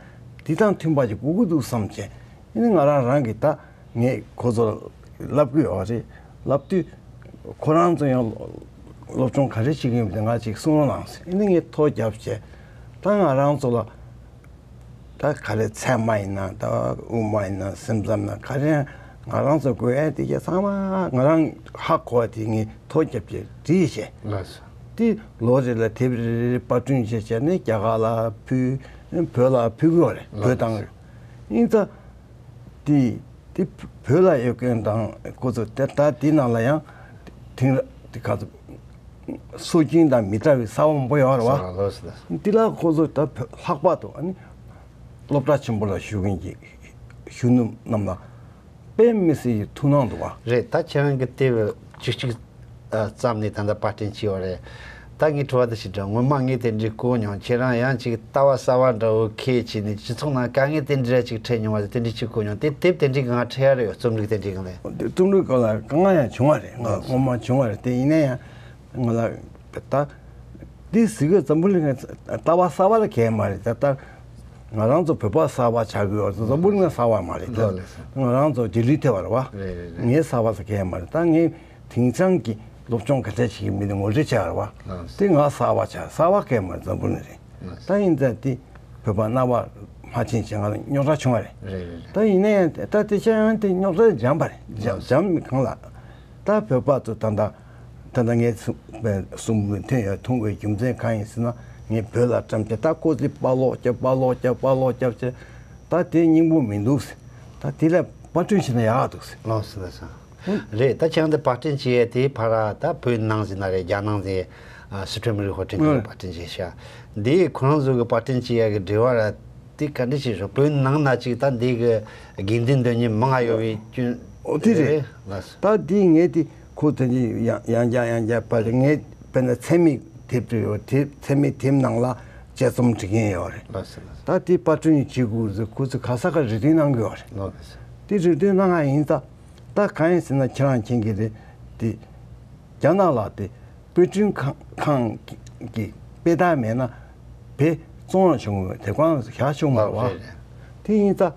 དེ་དང་མཐུན་པ་ཞིག་དགོས་ཀྱི་འདུག་བསམ་བྱས། ཨ་ནི་ང་རང་རང་གིས་ད་ངས་ཁོ་ཚོར་ལབ་ཀྱི་ཡོད་རེད། ལབ་དུས་ཁོ་རང་ཚོ་ཡང་སློབ་སྦྱོང་ག་རེ་བྱེད་ཀྱི་ཡོད་པ་དེ་ང་ཅིག་གསུང་རོགས་གནང་ཟེར། ཨ་ནི་ངས་ཐོ་བརྒྱབ་བྱས། ད་ང་རང་ཚོ་ལ་ད་ག་རེ་ཚད་མ་ཡིན་ན་ད་དབུ་མ་ཡིན་ན་སེམས་ཙམ་ན་ག་རེ་ང་རང་ཚོ་དགོས་ཡ་དེ་ག་ཚང་མ་ང་རང་ཧ་གོ་བ་དེ་ངས་ཐོ་བརྒྱབ་བྱས་བྲིས་བྱས། ལགས་སོ། དེ་ལོ་རེ་ལ་དེབ་རེ་རེ་པར་སྐྲུན་བྱས་བྱས་ནས་རྒྱ་གར་ལ་ཕུལ། བོད་ལ་ཕུལ་གི་ཡོད་རེད། བོད་དང་། ཡིན་ཙང་དེ་དེ་བོད་ལ་ཡོད་མཁན་དང་ཁོ་ཚོ་དེ་ད་དེ་ནང་ལ་ཡང་དེང་ར་དེ་ག་ཚོད་སྲོལ་རྒྱུན་དང་མི་འདྲ་བའི་གསར་པ་མང་པོ་ཡོད་རེད་བ། ལགས་སོ། དེ་ལ་ཁོ་ཚོ་ད་བོད་ལྷག་པར་དུ་ཨ་ནི་སློབ་གྲྭ་ཆེན་པོ་ལ་ཞུགས་མཁན་གྱི་གཞོན་ནུ་རྣམས་ལ་དཔེ་མི་སྲིད་ཀྱི་ཐུགས་སྣང་འདུག་བ། རེད། ད་ཁྱེད་རང་གི་དེབ་བཅུ་གཅིག་ཙམ་ནས་ད་ལྟ་པར་སྐྲུན་བྱས་ཡོད་རེད། ད་ངའི་དྲི་བ་འདི་ཞིག་དྲི། སྔོན་མ་ངས་དེ་འདྲའི་གོ་མྱོང་། ཁྱེད་རང་ཡང་ཅིག་ལྟ་བ་གསར་བ་འདྲ་བོ་ཁས་བྱས་ནས་སྤྱི་ཚོགས་ནང་དཀའ་ངལ་དེ་འདྲ་ཅིག་འཕྲད་མྱོང་བ་དེ་འདྲ་ཅིག་གོ་མྱོང་། དེ་དེབ་དེ་འདྲའི་གང་འཕྲད་ཡ་རེད། རྩོམ་རིག་དེ་འདྲའི་སྒང་ལ། རྩོམ་རིག་སྒང་ལ་དཀའ་ངལ་ཡང་བྱུང་བ་རེད། ང་སྔོན་མ་བྱུང་བ་རེད། དེ་ཡིན་ན་ཡང་ང་ལ་ད་འདི་ཟེར་གི་འཛམ་བུ་གླིང་ལ་ལྟ་བ་གསར་བ་ལ་གལ་མ་རེད། ད་ལྟ་ང་རང་ཚོ་བོད་པ་གསར་བ་ཆགས་ཀྱི་ཡོད་རེད། འཛམ་བུ་གླིང་ལ་གསར་བ་མ་རེད། ད་ལགས་ལགས་སོ། ང་རང་ཚོ་རྗེས་ལུས་ཐེབས་པ་རེད་བ། རེད་རེད་རེད། ངས་གསར་བ་ལ་གལ་མ་རེད། ད་ངས་དེང་སང་གི་སློབ་སྦྱོང་ག་འདྲ་བྱེད་ཀྱི་མི་འདུག་ངོ་སྤྲོད་བྱས་པ་རེད་བ། ལགས་སོ། དེ་ང་གསར་བ་ཆགས། གསར་བ་གལ་མ་རེད། འཛམ་བུ་གླིང་རེད། ལགས་སོ། ད་ཡིན་ཙང་དེ་བོད་པ་རྣ་བ་མ་ཕྱིན་བྱས་ང་ལ་རྙོག་དྲ་བྱུང་བ་རེད། རེད་རེད་རེད། ད་ཡིན་ན་ཡང་ད་དེ་ཆ་ཡང་དེ་རྙོག་དྲ་འཇམ་པ་རེད། འཇམ་འཇམ་མི་གང་ལ། ད་བོད་པ་ཚོ་ད་ལྟ་ད་ལྟ་ངས་གསུང་གསུང་འཐེན་ཡོད་ཐུང་བའི་རྒྱུ་མཚན་གང་ཡིན་ཟེར་ན། ངས་བོད་ལ་བཀྲམ་བྱས་ད་ཁོ་ཚོས་པཱ་ལོག་རྒྱབ། པཱ་ལོག་རྒྱབ། པཱ་ལོག་རྒྱབ་བྱས། ད་དེ་སྙིང་པོ་མི་འདུག་ཟེར། ད་དེ་ལ་པར་སྐྲུན་བྱས་ན་ཡག་འདུག་ཟེར། ལགས་སོ་ལགས་སོ། རེད། ད་ཁྱེད་རང་འདི་པར་སྐྲུན་བྱས་དེའི་ཕར་ད་བོད་ནང་ཟེར་ན་རེད། རྒྱ་ནང་ཟེར། ཨ། སི་ཁྲོན་མི་རིགས་དཔར་སྐྲུན་ཁང་གིས་པར་སྐྲུན་བྱས་ཤག། འདི་ཁོ་རང་ཚོ་གི་པར་སྐྲུན་བྱེད་ཡ་གི་འབྲེལ་བ་ར་དེ་ག་འདྲ་ཞིག་རེད། བོད་ནང་ན་ཅིག་ད་འདི་གི་དགོས་འདུན་འདོན་མཁན་མང་ང་ཡོད་པའི་སྐྱོན། ཨོ་དེ་རེད། རེད། ལགས་སོ། ད་འདི་ངས་དེ་ཁོ་དེ་འདྲ་ཡང་ཡང་བསྐྱར་ཡང་བསྐྱར་པར་ངས་དཔེར་ན་ཚད་མའི་དེབ་བྲིས་ཡོད། དེ་ཚད་མའི་དེབ་ནང་ལ་དཔྱད་རྩོམ་འབྲི་མཁན་ཡོད་རེད། ལགས་སོ་ལགས་སོ། ད་དེ་པར་སྐྲུན་བྱེད་དགོས་ཟེར་ཁོ་ཚོས་ག་ས་ག་རེ་འདུན་གནང་གི་ཡོད་རེད། ལགས་སོ། དེ་རེ་འདུན་གནང་ང་ཡིན་ཙང་། ད་གང་ཡིན་ཟེར་ན་ཁྱེད་རང་མཁྱེན་གྱི་རེད། དེ་རྒྱ་ནག་ལ་དེ་པར་སྐྲུན་ཁང་ཁང་གི་དཔེ་རྟགས་མེད་ན་བོད་བཙོང་ཡང་བྱུང་། དེབ་ཁང་བཞག་ཆོག་མ་རེད་བ། རེད་རེད། དེ་ཡིན་ཙང་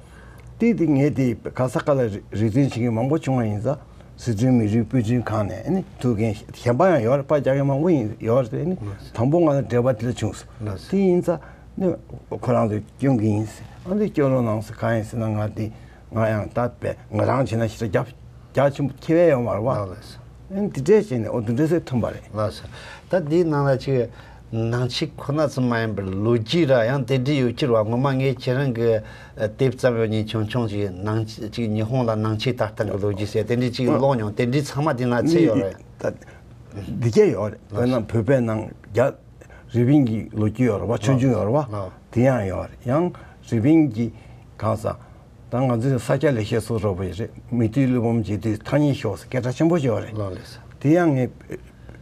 དེ་དེ་ངས་དེ་ག་ས་ག་ལ་རེ་རེ་འདུན་བྱེད་མཁན་མང་པོ་བྱུང་བ་ཡིན་ཙང་། སི་ཁྲོན་མི་རིགས་པར་སྐྲུན་ཁང་ནས་ཨ་ནི་ཐུག་མཁན་གཞན་པ་ཡང་ཡོད་རེད། པར་རྒྱག་མཁན་མང་པོ་ཡིན་ཡོད་རེད། ཨ་ནི་དང་པོ་ང་ལ་འབྲེལ་བ་དེ་ལ་བྱུང་སོང་། ལགས་སོ། དེ་ཡིན་ཙང་ནི་ཁོ་རང་ཚོས་སྐྱོན་གྱི་ཡིན་ཟེར། ཨ་ནི་སྐྱོན་རོགས་གནང་ཟེར། གང་ཡིན་ཟེར་ན་ང་དེ་ང་ཡང་ད་བས་ང་རང་བྱས་ན་ཞེ་དྲག་རྒྱ་རྒྱ་ཆེན་པོ་ཁྱད་པར་ཡོད་མ་རེད་བ། ལགས་ལགས་སོ། ཨ་ནི་དེ་འདྲས་བྱས་ནས་ཨོ་དེ་འདྲས་སེ་ཐོན་པ་རེད། ལགས་སོ། ད་འདིའི་ནང་ལ་ཅིག་ནང་ཆོས་ཁོ་ན་ཙམ་མ་ཡིན་པར་ལོ་རྒྱུས་ར་ཡང་དེ་འདྲས་ཡོད་ཀྱི་རེད་བ། སྔོན་མ་ངས་ཁྱེད་རང་གི་དེབ་བརྩམས་ཡོད་མཁན་ཆུང་ཆུང་ཅིག་ནང་ཅིག་ཉི་ཧོང་ལ་ནང་ཆོས་དར་སྟངས་ཀྱི་ལོ་རྒྱུས་ཟེར་དེ་འདྲས་ཅིག་ཀློག་མྱོང་། དེ་འདྲས་ཚང་མ་དེ་ན་ཚད་ཡོད་རེད། ད་འདི་སྐད་ཡོད་རེད། དཔེར་ན་བོད་པའི་ནང་རྒྱ་རི་པིན་གྱི་ལོ་རྒྱུས་ཡོད་རེད་བ། ཆོས་འབྱུང་ཡོད་རེད་བ། ལགས། དེ་ཡང་ཡོད་རེད། ཡང་རི་པིན་གྱི་གང་ཟག་ད་ང་ཚོའི་ས་སྐྱ་ལེགས་བཤད་སོགས་རོགས་པ་ཡོད་རེད། མི་མཐུན་བློ་ཕམ་བྱེད་དུས་ཐག་ཉེ་ཤོག་ཟེར་སྐད་གྲགས་ཆེན་པོ་ཡོད་རེད། ལགས་ལགས་སོ། དེ་ཡང་ངས་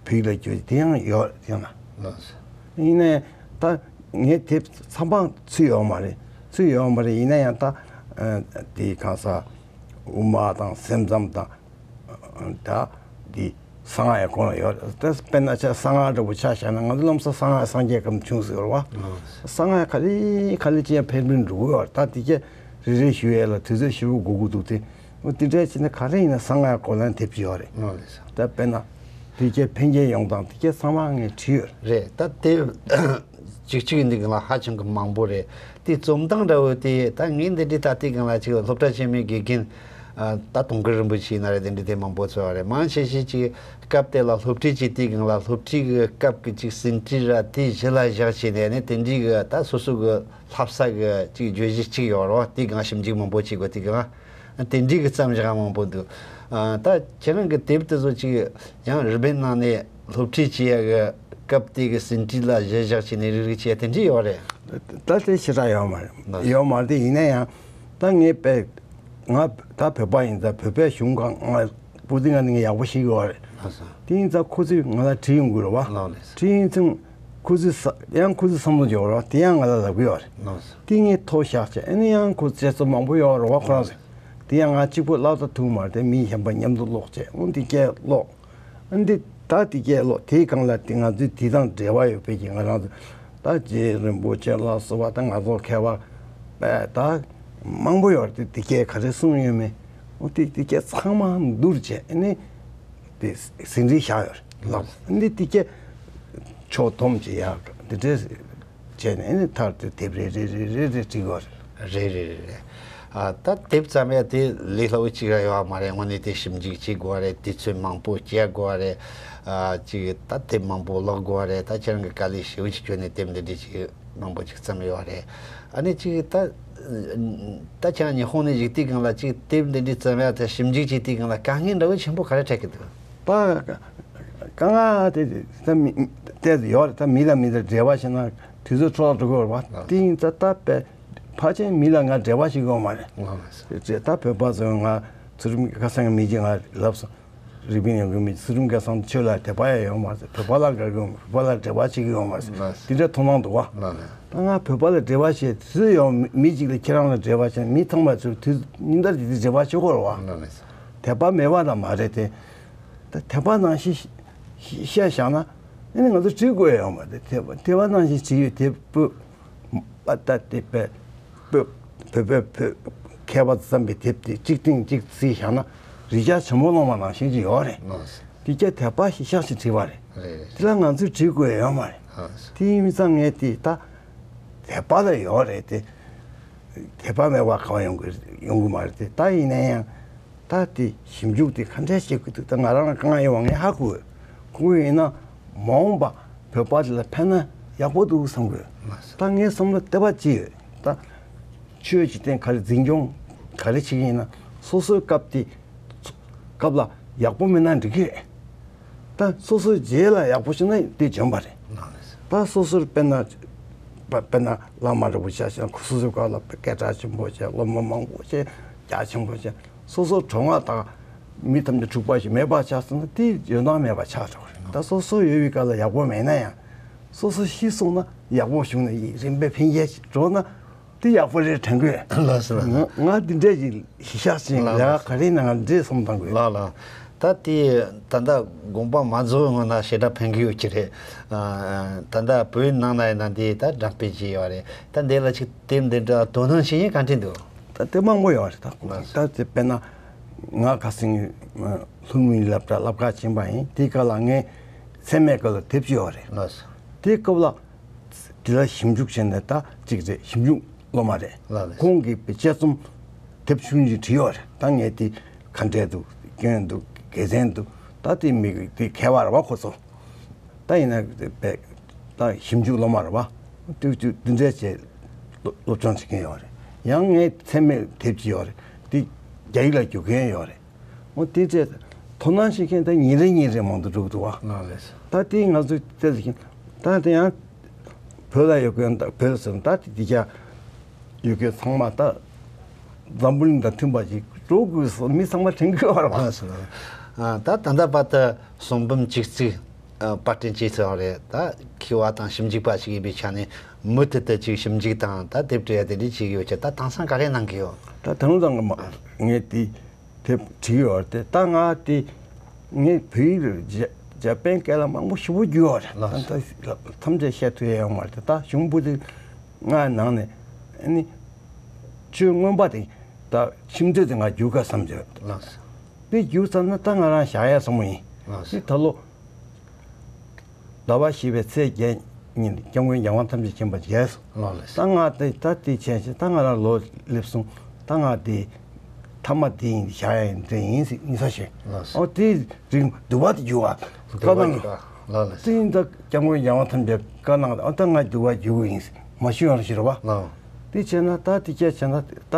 བོད་ལ་བསྒྱུར། དེ་ཡང་ཡོད་རེད། ཡང་ན། ལགས་སོ། ཡིན་ནའི་ད་ངས་དེ་ཚང་མ་ཚུད་ཡོད་མ་རེད། ཚུད་ཡོད་མ་རེད། ཡིན་ན་ཡང་ད་ཨ་དེ་གང་ཟག་དབུ་མ་དང་སེམས་ཙམ་དང་། ད་འདི་གསང་སྔགས་ཡང་གོང་ལ་ཡོད། ད་དཔེར་ན་ཆ་གསང་སྔགས་འདྲ་པོ་ཆ་བཞག་ན་ང་ཚོ་ལམ་སང་གསང་སྔགས་སངས་རྒྱས་སྐབས་བྱུང་ཟེར་བ། གསང་སྔགས་ག་ལེ་ག་ལེ་ཅི་ཡང་འཕེལ་འགྲིབ་འགྲོ་གི་ཡོད་རེད། ད་དེ་གས་རེ་རེ་ཞུ་ཡས་ལ་དུས་ཚོད་ཞེ་པོ་འགོར་གི་འདུག་སྟེ། འོ་དེ་འདྲ་བྱས་ན་ག་རེ་ཡིན་ན་གསང་སྔགས་གོ་ལ་འདེབས་ཀྱི་ཡོད་རེད། ད་དཔེར་ན་དེ་གས་འཕེལ་རྒྱས་ཡོང་སྟངས་དེ་གས་ཚང་མ་ངས་བྲིས་ཡོད་རེད། རེད། ད་དེ་གཅིག་གཅིག་ཡིན་དུས་གང་ལ་ཧ་ཅང་གི་མང་པོ་རེད། དེ་རྩོམ་སྟངས་འདྲ་བོ་དེ་ད་ངས་འདི་འདྲའི་ད་ལྟའི་སྒང་ལ་ཅིག་སློབ་གྲྭ་ཆེན་མོའི་དགེ་རྒན། ཨ། ད་དུང་དཀར་རིན་པོ་ཆེ་ཡིན་ན་རེད། དེ་འདྲའི་དེ་མང་པོ་ཚོ་རེད། མང་ཆེ་ཤོས་ཅིག་སྐབས་དེ་ལ་སློབ་ཁྲིད་ཅིག་དེའི་སྒང་ལ་སློབ་ཁྲིད་ཀྱི་སྐབས་ཀྱི་ཅིག་ཟིན་བྲིས་ར་དེ་གཞི་ལ་བཞག་བྱས་ནས་ནི་དེ་འདྲའི་གི་ད་སོ་སོ་གི་བསླབ་ས་གི་ཅིག་བརྗོད་གཞི་གཅིག་ཡོད་རེད། དེའི་སྒང་ཞིབ་འཇུག་མང་པོ་བྱེད་དགོས། དེའི་སྒང་དེ་འདྲའི་གི་བརྩམས་བཞག་མང་པོ་འདུག་ཨ། ད་ཁྱེད་རང་གི་དེབ་དེ་ཚོ་ཅིག་ཡང་རི་པིན་ནང་ནས་སློབ་ཁྲིད་བྱེད་ཡ་གི་ སྐབས་དེ་གི་ཟིན་བྲིས་ལ་གཞི་བཞག་བྱས་ནས་རིག་རིག་བྱས་དེ་འདྲ་ཡོད་རེད། ད་དེ་ཞེ་དྲག་ཡོད་མ་རེད། ཡོད་མ་རེད་དེ། ཡིན་ན་ཡང་ད་ངས་དཔེ་ང་ད་བོད་པ་ཡིན་ཙང་བོད་པའི་གཞུང་ཁག་ང་པུ་ཏི་ང་ནི་ངས་ཡག་པོ་ཤེས་ཀྱི་ཡོད་རེད། ལགས་སོ། དེ་ཡིན་ཙང་ཁོ་ཚོས་ང་ལ་བྲིས་ཡོང་གི་རེད་བ། ལགས་ལགས། བྲིས་ཡིན་ཙང་ཁོ་ཚོས་ཡང་ཁོ་ཚོས་བསམ་བློ་འཇོག་རོགས་དེ་ཡང་ང་ལ་ལབ་ཀྱི་ཡོད་རེད། ལགས་སོ། དེ་ངས་ཐོ་བཞག་བྱས་ཨ་ནི་ཡང་ཁོ་དཔྱད་རྩོམ་མང་པོ་ཡོད་རེད་བ་ཁོ་རང་ཚོས། དེ་ཡང་ང་གཅིག་པུ་ཀློག་ད་ཐུབ་མ་རེད་དེ། མི་གཞན་པ་མཉམ་དུ་ཀློག་བྱས་འོ་འདི་སྐད་ཀློག་འདི་ད་འདི་སྐད་ཀློག་དེའི་སྒང་ལ་དེ་ང་ཚོའི་དེ་དང་འབྲེལ་བ་ཡོད་པའི་གི་ང་རང་ཚོ་ད་རྗེ་རིན་པོ་ཆེ་ལ་སོགས་པ་ད་ང་ཚོ་མཁས་པ་ད་མང་པོ་ཡོད་རེད་དེ། འདི་སྐད་ག་རེ་གསུངས་ཡོད་མེད་འོ་དེ་འདི་སྐད་ཚང་མ་བསྡུར་བྱས་ཨ་ནི་དེ་ཟིན་བྲིས་བཞག་ཡོད་རེད་ལགས། འདི་འདི་སྐད་ཕྱོགས་བསྡོམས་བྱས་ཡག་འདི་འདྲས། བྱས་ནས་ཨ་ནི་མཐར་དེ་དེབ་རེ་རེ་རེ་རེ་རེ་བྲིས་དགོས་རེད། རེད་རེད་རེད་རེད། ཨ་ད་དེབ་བརྩམས་ཡ་དེ་ལས་སླ་བོ་གཅིག་ར་ཡོད་མ་རེད། དངོས་གནས་དེ་ཞིབ་འཇུག་བྱེད་དགོས་རེད། དུས་ཚོད་མང་པོ་སྐྱེལ་དགོས་རེད། ཨ་གཅིག་ད་དེབ་མང་པོ་ཀློག་དགོས་རེད། ད་ཁྱེད་རང་གི་དཀའ་ལས་ཞེ་པོ་ཅིག་བརྒྱབ་ནས་དེབ་འདི་འདྲ་ཅིག་མང་པོ་ཅིག་བརྩམས་ཡོད་རེད། ཨ་ནི་གཅིག་ད་ད་ཁྱེད་རང་ཉི་ཧོང་ནས་བཞུགས་དུས་སྒང་ལ་གཅིག་དེབ་འདི་འདྲ་བརྩམས་ཡ་དེ་ཞིབ་འཇུག་བྱེད་དུས་སྒང་ལ་དཀའ་ངལ་འདྲ་བོ་ཆེན་པོ་ག་རེ་འཕྲད་ཀྱི་འདུག་ད་དཀའ་ངལ་དེ་ད་མི་ཏོག་ཙམ་ཡོད་རེད། ད་མི་ལ་མི་དང་འབྲེལ་བ་བྱས་ན་དུས་ཚོད་འཕྲོ་བརླག་འགྲོ་གི་ཡོད་རེད་བ། དེ་ཡིན་ཙང་ད་དཔེ་ཕལ་ཆེར་མི་ལ་ང་འབྲེལ་བ་བྱེད་ཀྱི་ཡོད་མ་རེད། ད་བོད་པ་ཚོས་ང་ཚུལ་ཁྲིམས་ཁ་སང་གི་མི་གཅིག་ང་ལབ་སོང་། རིག་པའི་ཉམས་མགོན་མི་ཚུལ་ཁྲིམས་སྐལ་བཟང་ཆོས་ལ་དད་པ་ཡང་ཡོད་མ་རེད། བོད་པ་ལ་དགའ་གི་ཡོད་མ་རེད། བོད་པ་ལ་འབྲེལ་བ་བྱེད་ཀྱི་ཡོད་མ་རེད། དེ་འདྲ་མཐོང་སྣང་འདུག་བ། ད་ང་བོད་པ་ལ་འབྲེལ་བ་བྱེད་དུས་ཡང་མི་གཅིག་ལ་ཁྱེད་རང་ལ་འབྲེལ་བ་བྱེད་མི་ཚང་མ་ཚུར་དུས་ཉིན་ལྟར་གྱི་དུས་འབྲེལ་བ་བྱེད་དགོས་རེད་བ། དད་པ་མེད་པ་ལ་མ་རེད་དེ། ད་དད་པ་ནང་བཞིན་བཤད་བཞག་ན་ཨ་ནི་ང་ཚོ་བྲིས་དགོས་ཡོད་མ་རེད། དད་པ་དད་པ་ནང་བཞིན་བྲིས་ཡོད་དེ་པོ། པ་ད་དེ་པའི་བོད་བོད་པའི་བོད་མཁས་པ་བརྩམས་པའི་དེབ་དེ་གཅིག་སྟེང་གཅིག་བརྩིས་བཞག་ན་རི་ཆགས་ཆེན་པོ་ལོང་བ་ནང་བཞིན་གྱི་ཡོད་རེད། ལགས་སོ། དེ་སྐད་དད་པ་ཞིག་ཤག་ཞིག་བྲིས་པ་རེད། རེད་རེད། དེ་ལ་ང་ཚོས་བྲིས་དགོས་ཡོད་མ་རེད། ལགས་སོ། དེ་ཡིན་མི་ཚང་ངས་དེ་ད་དད་པ་ལ་ཡོད་རེད་དེ། དད་པ་མེད་པ་གང་ཡོང་གི་ཡོང་གི་མ་རེད་དེ། ད་ཡིན་ན་ཡང་། ད་དེ་ཞིབ་འཇུག་དེ་ག་འདྲས་བྱེད་དགོས་འདུག་ད་ང་རང་ལ་དཀའ་ངལ་ཡོད་པ་ངས་ཧ་གོ། གོ་ཡིན་ན་མ་འོངས་པ་བོད་པ་དེ་ལ་ཕན་ན་ཡག་པོ་འདུག་བསམ་གི་ཡོད། ད་ངའི་བསམ་བློ་བལྟས་པ་ཅི་ཡོད། ད་ཆོས་ཀྱི་སྟེང་ག་རེ་འཛིན་སྐྱོང་ག་རེ་བྱེད་ཀྱི་ཡིན་ན་སོ་སོའི་སྐབས་དེ་སྐབས་ལ་ཡག་པོ་མེད་ན་འགྲིག་གི་རེད། ད་སོ་སོའི་རྗེས་ལ་ཡག་པོ་བྱུང་ན་དེ་འཇོན་པ་རེད། ད་སོ་སོར་དཔེར་ན་དཔེར་ན་བླ་མ་རིན་པོ་ཆེ་ཞིག་སོ་སོའི་སྐབས་ལ་སྐད་གྲགས་ཆེན་པོ་བྱས། སློབ་མ་མང་པོ་བྱས། རྒྱ་ཆེན་པོ་བྱས། སོ་སོ་གྲོང་བ་དང་མི་ཐམས་ཅད་འཁྲུག་པ་ཞིག་མེད་པ་ཆགས་སོང་ན་དེ་འཇོན་ཐང་མེད་པ་ཆགས་འགྲོ་གི་རེད། ད་སོ་སོ་ཡོད་པའི་སྐབས་ལ་ཡག་པོ་མེད་ན་ཡང་སོ་སོ་ཤི་སོང་ན་ཡག་པོ་བྱུང་ན་ཡིན། རིམ་པས་འཕེལ་རྒྱས་འགྲོ་ན་དེ་ཡག་པོ་རེད་དྲན་གི་ཡོད། ལགས་སོ། ང་ང་འདི་འདྲས་ཀྱི་གཞི་བཞག་ཅིང་ལགས་ལས་ཀ་ག་རེ་ནང་འདྲེས་སོང་བཏང་དགོས། ལགས་ལགས། ད་དེ་ད་ལྟ་དགོངས་པ་མ་རྫོགས་སྔོན་ན་ཞེ་དྲག་ཕན་གི་ཡོད་ཀྱི་རེད། ཨ་ད་ལྟ་བོད་ནང་ན་ཡིན་ན་འདི་ད་འགྲེམས་སྤེལ་བྱས་ཡོད་རེད། ད་འདི་ལ་ཅིག་དེབ་འདི་འདྲ་དོ་སྣང་བྱེད་མཁན་ག་འདྲས་འདུག་ད་དེ་མང་པོ་ཡོད་རེད་ད། ལགས་སོ། ད་དེ་དཔེར་ན་ང་ཁ་སང་ལྷུན་མིན་སློབ་གྲྭ་སློབ་ཁག་ཕྱིན་པ་ཡིན། དེའི་སྐབས་ལ་ངས་ཚད་མའི་སྐོར་ལ་དེབ་ཅིག་ཡོད་རེད། ལགས་སོ། དེའི་སྐབས་ལ། དེ་ལ་ཞིབ་འཇུག་བྱས་ནས་ད་གཅིག་རེད། ཞིབ་འཇུག་སློབ་མ་རེད། ལགས་ལགས། ཁོང་གིས་དཔེ་དཔྱད་རྩོམ་དེབ་ཆུང་ཆུང་བྲིས་ཡོད་རེད། ད་ངས་དེ་ག་འདྲས་འདུག་སྐྱོན་འདུག་དགེ་མཚན་འདུག་ད་དེ་མི་དེ་མཁས་པ་རེད་བ་ཁོ་ཚོ། ད་ཡིན་ན་དཔེ་ད་ཞིབ་འཇུག་སློབ་མ་རེད་བ། དེ་དེ་འདི་འདྲས་བྱས་སློབ་སློབ་སྦྱོང་བྱེད་མཁན་ཡོད་རེད། ཡང་ངས་ཚད་མའི་དེབ་ཅིག་ཡོད་རེད། དེ་རྒྱ་ཡིག་ལ་བསྒྱུར་མཁན་ཡོད་རེད། འོ་དེ་བྱས་དོ་སྣང་བྱེད་མཁན་དེ་ཉིན་རེ་ཉིན་རེ་མང་དུ་འགྲོ་གི་འདུག་བ། ལགས་ལགས། ད་དེ་ང་ཚོས་བལྟས་ཟིན་ད་དེ་ཡང་བོད་ལ་ཡོད་མཁན་དང་བོད་ཟེར་ན་ད་དེ་དེ་རྒྱ་ཡོད་མཁན་ཚང་མ་ད་འཛམ་བུ་གླིང་དང་མཐུན་པ་ཞིག་འགྲོ་དགོས་སོ་མི་ཚང་མ་དྲན་གི་ཡོད་རེད་བ། ལགས་སོ། ཨ་ད་ད་ལྟ་བར་དུ་གསུང་འབུམ་བཅུ་གཅིག་ཨ་པར་སྐྲུན་བྱས་ཚར་བ་རེད། ད་མཁས་པ་དང་ཞིབ་འཇུག་པ་ཞིག་ཡིན་པའི་ཆ་ནས་མུ་མཐུད་དུ་ཅིག་ཞིབ་འཇུག་དང་ད་དེབ་བྲིས་ཡ་དེ་འདྲ་བྱེད་ཀྱི་ཡོད་ཀྱི་ད་དེང་སང་ག་རེ་གནང་གི་ཡོད། ད་དེང་སང་གི་མ་ངས་དེ། དེབ་བྲིས་ཡོད་རེད་དེ་ད་ང་དེ་ངས་བོད་ཡིག་ལ་འཇར་འཇར་པན་སྐད་ལ་མང་པོ་ཞེ་པོ་བསྒྱུར་ཡོད་རེད། ལགས་ད་ད་ཐམས་ཅད་བཤད་ཐུབ་ཡ་ཡོད་མ་རེད་དེ་ད་གཞུང་པོ་དེ་ང་ནང་ནས་ཨ་ནི་ཆོས་མངོན་པ་དེ་ད་ཁྱིམ་མཚེས་དེ་ང་བསྒྱུར་ག་བསམ་བྱས་ཡོད། ལགས་དེ་བསྒྱུར་ཚར་ན་ད་ང་རང་བཞག་ཡ་བསམ་བློ་ཡིན། ལགས་དེ་ད་ལོ། ཟླ་བ་བཞི་པའི་ཚེས་བརྒྱད་ཉིན་སྐྱབས་མགོན་རྒྱལ་དབང་ཐམས་ཅད་མཁྱེན་པ་མཇལ་སོང་། ལགས་ལགས། ད་ང་དེ་ད་དེ་བྱས་ཤིང་ད་ང་རང་ལོ་སླེབས་སོང་། ད་ང་དེ་ཐ་མ་དེ་ཡིན་བཞག་ཡ་ཡིན་དེ་ཡིན་ཟེར་ཡིན་ས་ཞིག་ལགས་སོ། ཨོ་དེ་རིང་འདུལ་བ་དེ་བསྒྱུར་བ། བསྒྱུར་བ་བཀའ་གནང་། བསྒྱུར་བ། ལགས་ལགས། དེ་ཡིན་ད་སྐྱབས་མགོན་རྒྱལ་དབང་ཐམས་ཅད་བཀའ་གནང་ཨོ་ད་ང་འདུལ་བ་བསྒྱུར་དགོས་ཡིན་ཟེར་མ་ཞུ་ཡང་ཞུ་ར་བ། ལགས། དེ་བྱས་ན་ད་དེ་སྐད་བྱས་ན་ད་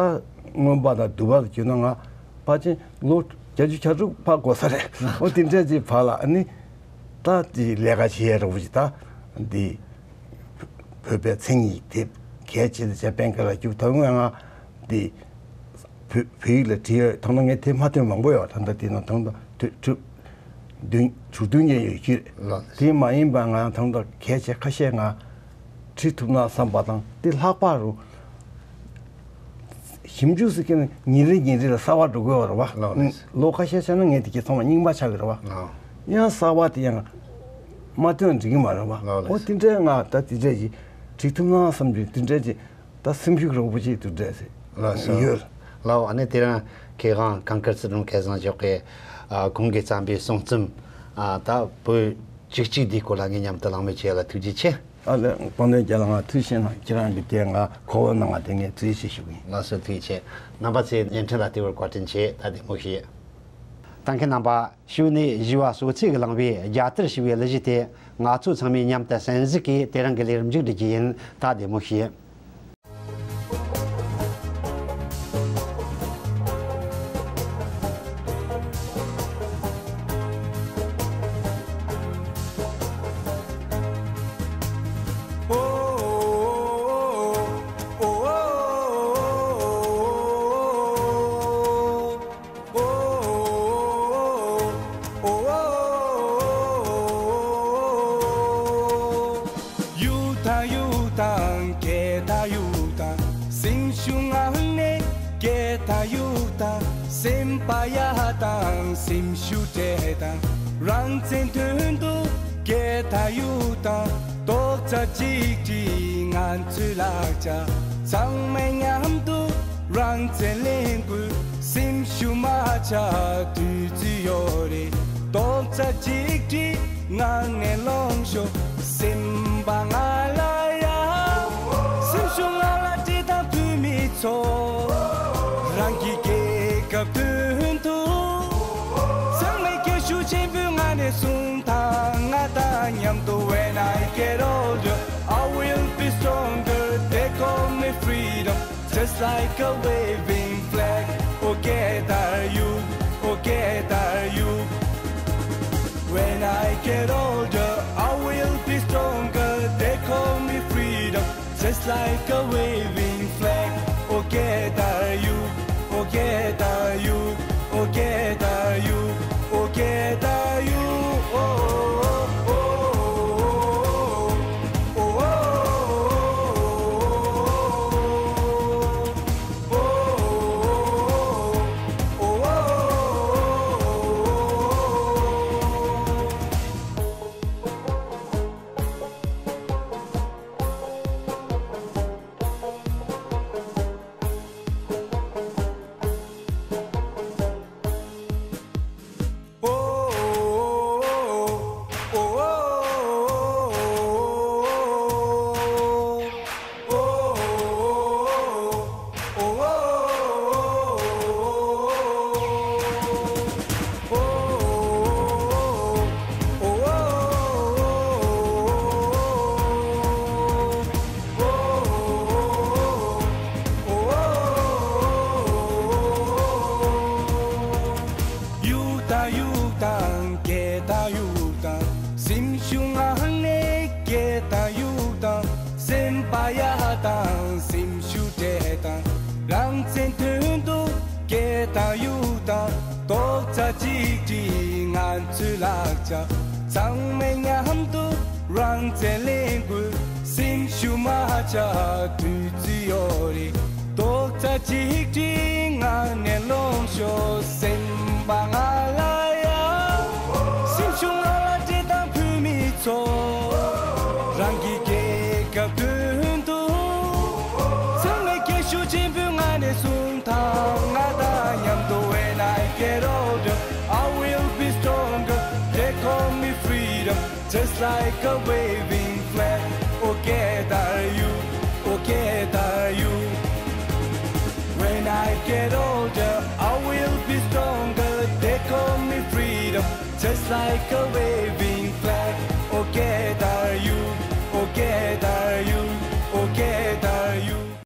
མངོན་པ་དང་འདུལ་བ་ལ་བསྒྱུར་ན་ང་ཕལ་ཆེར་ལོ་བརྒྱད་ཅུ་གྱ་དྲུག་ཕར་འགོར་ས་རེད། ཨོ་དེ་འདྲ་ཅིག་བར་ལ་ཨ་ནི། ད་དེ་ལས་ཀ་བྱེད་ཡ་རོགས་ཅིག་ད་འདི་བོད་པའི་མཚན་ཉིད་དེབ་གལ་ཆེ་ད་ཆ་སྤེན་ཁ་ལ་རྒྱུགས་ཐོན་ངོས་ང་འདི་བོད་བོད་ཡིག་ལ་བྲིས་ཡོད། ད་ལྟ་ངས་དེབ་མ་ཐོན་མང་པོ་ཡོད། ད་ལྟ་དེ་ན་ད་ལྟ་དུས་དུས་བདུན་དྲུག་བདུན་ཅན་ཡོད་ཀྱི་རེད། ལགས། དེ་མ་ཡིན་པ་ང་ད་ལྟ་གལ་ཆེ་ཁ་ཤས་ང་བྲིས་ཐུབ་ན་བསམ་པ་དང་དེ་ལྷག་པ་རུ། ཞིབ་འཇུག་ཟེར་མཁན་ནི་ཉིན་རེ་ཉིན་རེ་ལ་གསར་བ་འགྲོ་དགོས་པ་རེད་བ། ལགས་རེད། ལོ་ཁ་ཤས་ཆགས་ན་ངས་དེ་གའི་ཚང་མ་རྙིང་པ་ཆགས་ཀྱི་རེད་བ། ལགས། ཡང་གསར་བ་དེ་ཡང་མ་ཐོན་འགྲིག་གི་མ་རེད་བ། ལགས་རེད། འོ་དེ་འདྲའི་ང་ད་དེ་འདྲས་ཅིག་བྲིས་ཐུབ་ན་བསམ་གྱི། དེ་འདྲས་ཅིག་ད་སེམས་ཤུགས་རིང་པོ་ཅིག་དེ་འདྲས་ཟེར། ལགས་སོ། ཡོད། ལགས། ཨ་ནི་དེ་རིང་མཁས་དབང་གངས་དཀར་སྲིད་སྒྲུང་སྐལ་བཟང་མཆོག་གིས་ཨ་ཁོང་གིས་བརྩམས་པའི་གསུང་རྩོམ་ཨ་ད་བོད་བཅུ་གཅིག་འདིའི་སྐོར་ལ་ངའི་མཉམ་དུ་གླེང་མོལ་བྱས་ལ་ཐུགས་རྗེ་ཆེ། ཨ་ལས། དཔལ་ལྡན་རྒྱལ་ལགས་ང་ཐུགས་རྗེ་གནང་། ཁྱེད་རང་གིས་དེ་ང་གོ་བ་གནང་བ་དེ་ངས་ཐུགས་རྗེ་ཆེ་ཞུ་གི་ཡིན། ལགས་སོ། ཐུགས་རྗེ་ཆེ། རྣམ་པ་ཚོས་བརྙན་འཕྲིན་ལ་བལྟས་པར་བཀའ་དྲིན་ཆེ། ད་བདེ་མོ་བྱོས། ད་མཁན་རྣམ་པ། ཤུལ་ནས་ཞི་བ་གསོ་ཚིགས་ཀྱིས་བླངས་པའི་རྒྱལ་དར་ཞེས་པའི་གླུ་གཞས་དེ་ང་ཚོ་ཚང་མས་མཉམ་དུ་གསན་གཟིགས་ཀྱིས་དེ་རིང་གི་ལས་རིམ་མཇུག་སྒྲིལ་རྒྱུ་ཡིན། ད་བདེ་མོ་བྱོས། གཡུག་དང་གཡུག་དང་སྐད་དང་གཡུག་དང་། སེམས་ཤུགས་ངང་ནས་སྐད་དང་གཡུག་དང་། སེམས་པ་ཡར་དང་སེམས་ཤུགས་སྤྲད་དང་། རང་བཙན་དོན་དུ་སྐད་དང་གཡུག་དང་། རྡོག་རྩ་གཅིག་སྒྲིལ་ང་ཚོའི་ལག་ཆ། ཚང་མས་མཉམ་དུ་རང་བཙན་ལེན་དགོས། སེམས་ཤུགས་མ་ཆག་དུས་ཚོད་ཡོད་རེད། རྡོག་རྩ་གཅིག་སྒྲིལ་ངང་ནས་ལོངས་ཤོག། སེམས་པ་ང་ལ་ཡ། སེམས་ཤུགས་ང་ལ་སྤྲད་དང་བོད་མི་ཚོ། རང་གི་རྒྱལ་ཁབ་དོན་དུ། ཚང་མས་སྐད་ཤུགས་ཆེན་པོའི་ངང་ནས་གསུང་དང་། ང་དང་མཉམ་དུ། When I get older, I will be stronger. They call me freedom, just like a waving flag. Oh, get are you, oh, get are you. When I get older, I will be stronger. They call me freedom, just like a waving flag. Oh, get are you, oh, get are you, oh, get are you, oh, get are you. Oh, oh, oh, oh, oh. གཡུག་དང་གཡུག་དང་སྐད་དང་གཡུག་དང་། སེམས་ཤུགས་ངང་ནས་སྐད་དང་གཡུག་དང་། སེམས་པ་ཡར་དང་སེམས་ཤུགས་སྤྲད་དང་། རང་བཙན་དོན་དུ་སྐད་དང་གཡུག་དང་། རྡོག་རྩ་གཅིག་སྒྲིལ་ང་ཚོའི་ལག་ཆ། ཚང་མས་མཉམ་དུ་རང་བཙན་ལེན་དགོས། སེམས་ཤུགས་མ་ཆག་དུས་ཚོད་ཡོད་རེད། རྡོག་རྩ་གཅིག་སྒྲིལ་ངང་ནས་ལོངས་ཤོག། སེམས་པ་ང་ལ་ཡ། སེམས་ཤུགས་ང་ལ་སྤྲད་དང་བོད་མི་ཚོ། རང་གི་རྒྱལ་ཁབ་དོན་དུ། ཚང་མས་སྐད་ཤུགས་ཆེན་པོའི་ངང་ནས་གསུང་དང་། ང་དང་མཉམ་དུ། When I get older, I will be stronger. They call me freedom, just like a waving flag. Oh, get are you, oh, get are you. When I get older, I will be stronger. They call me freedom, just like a waving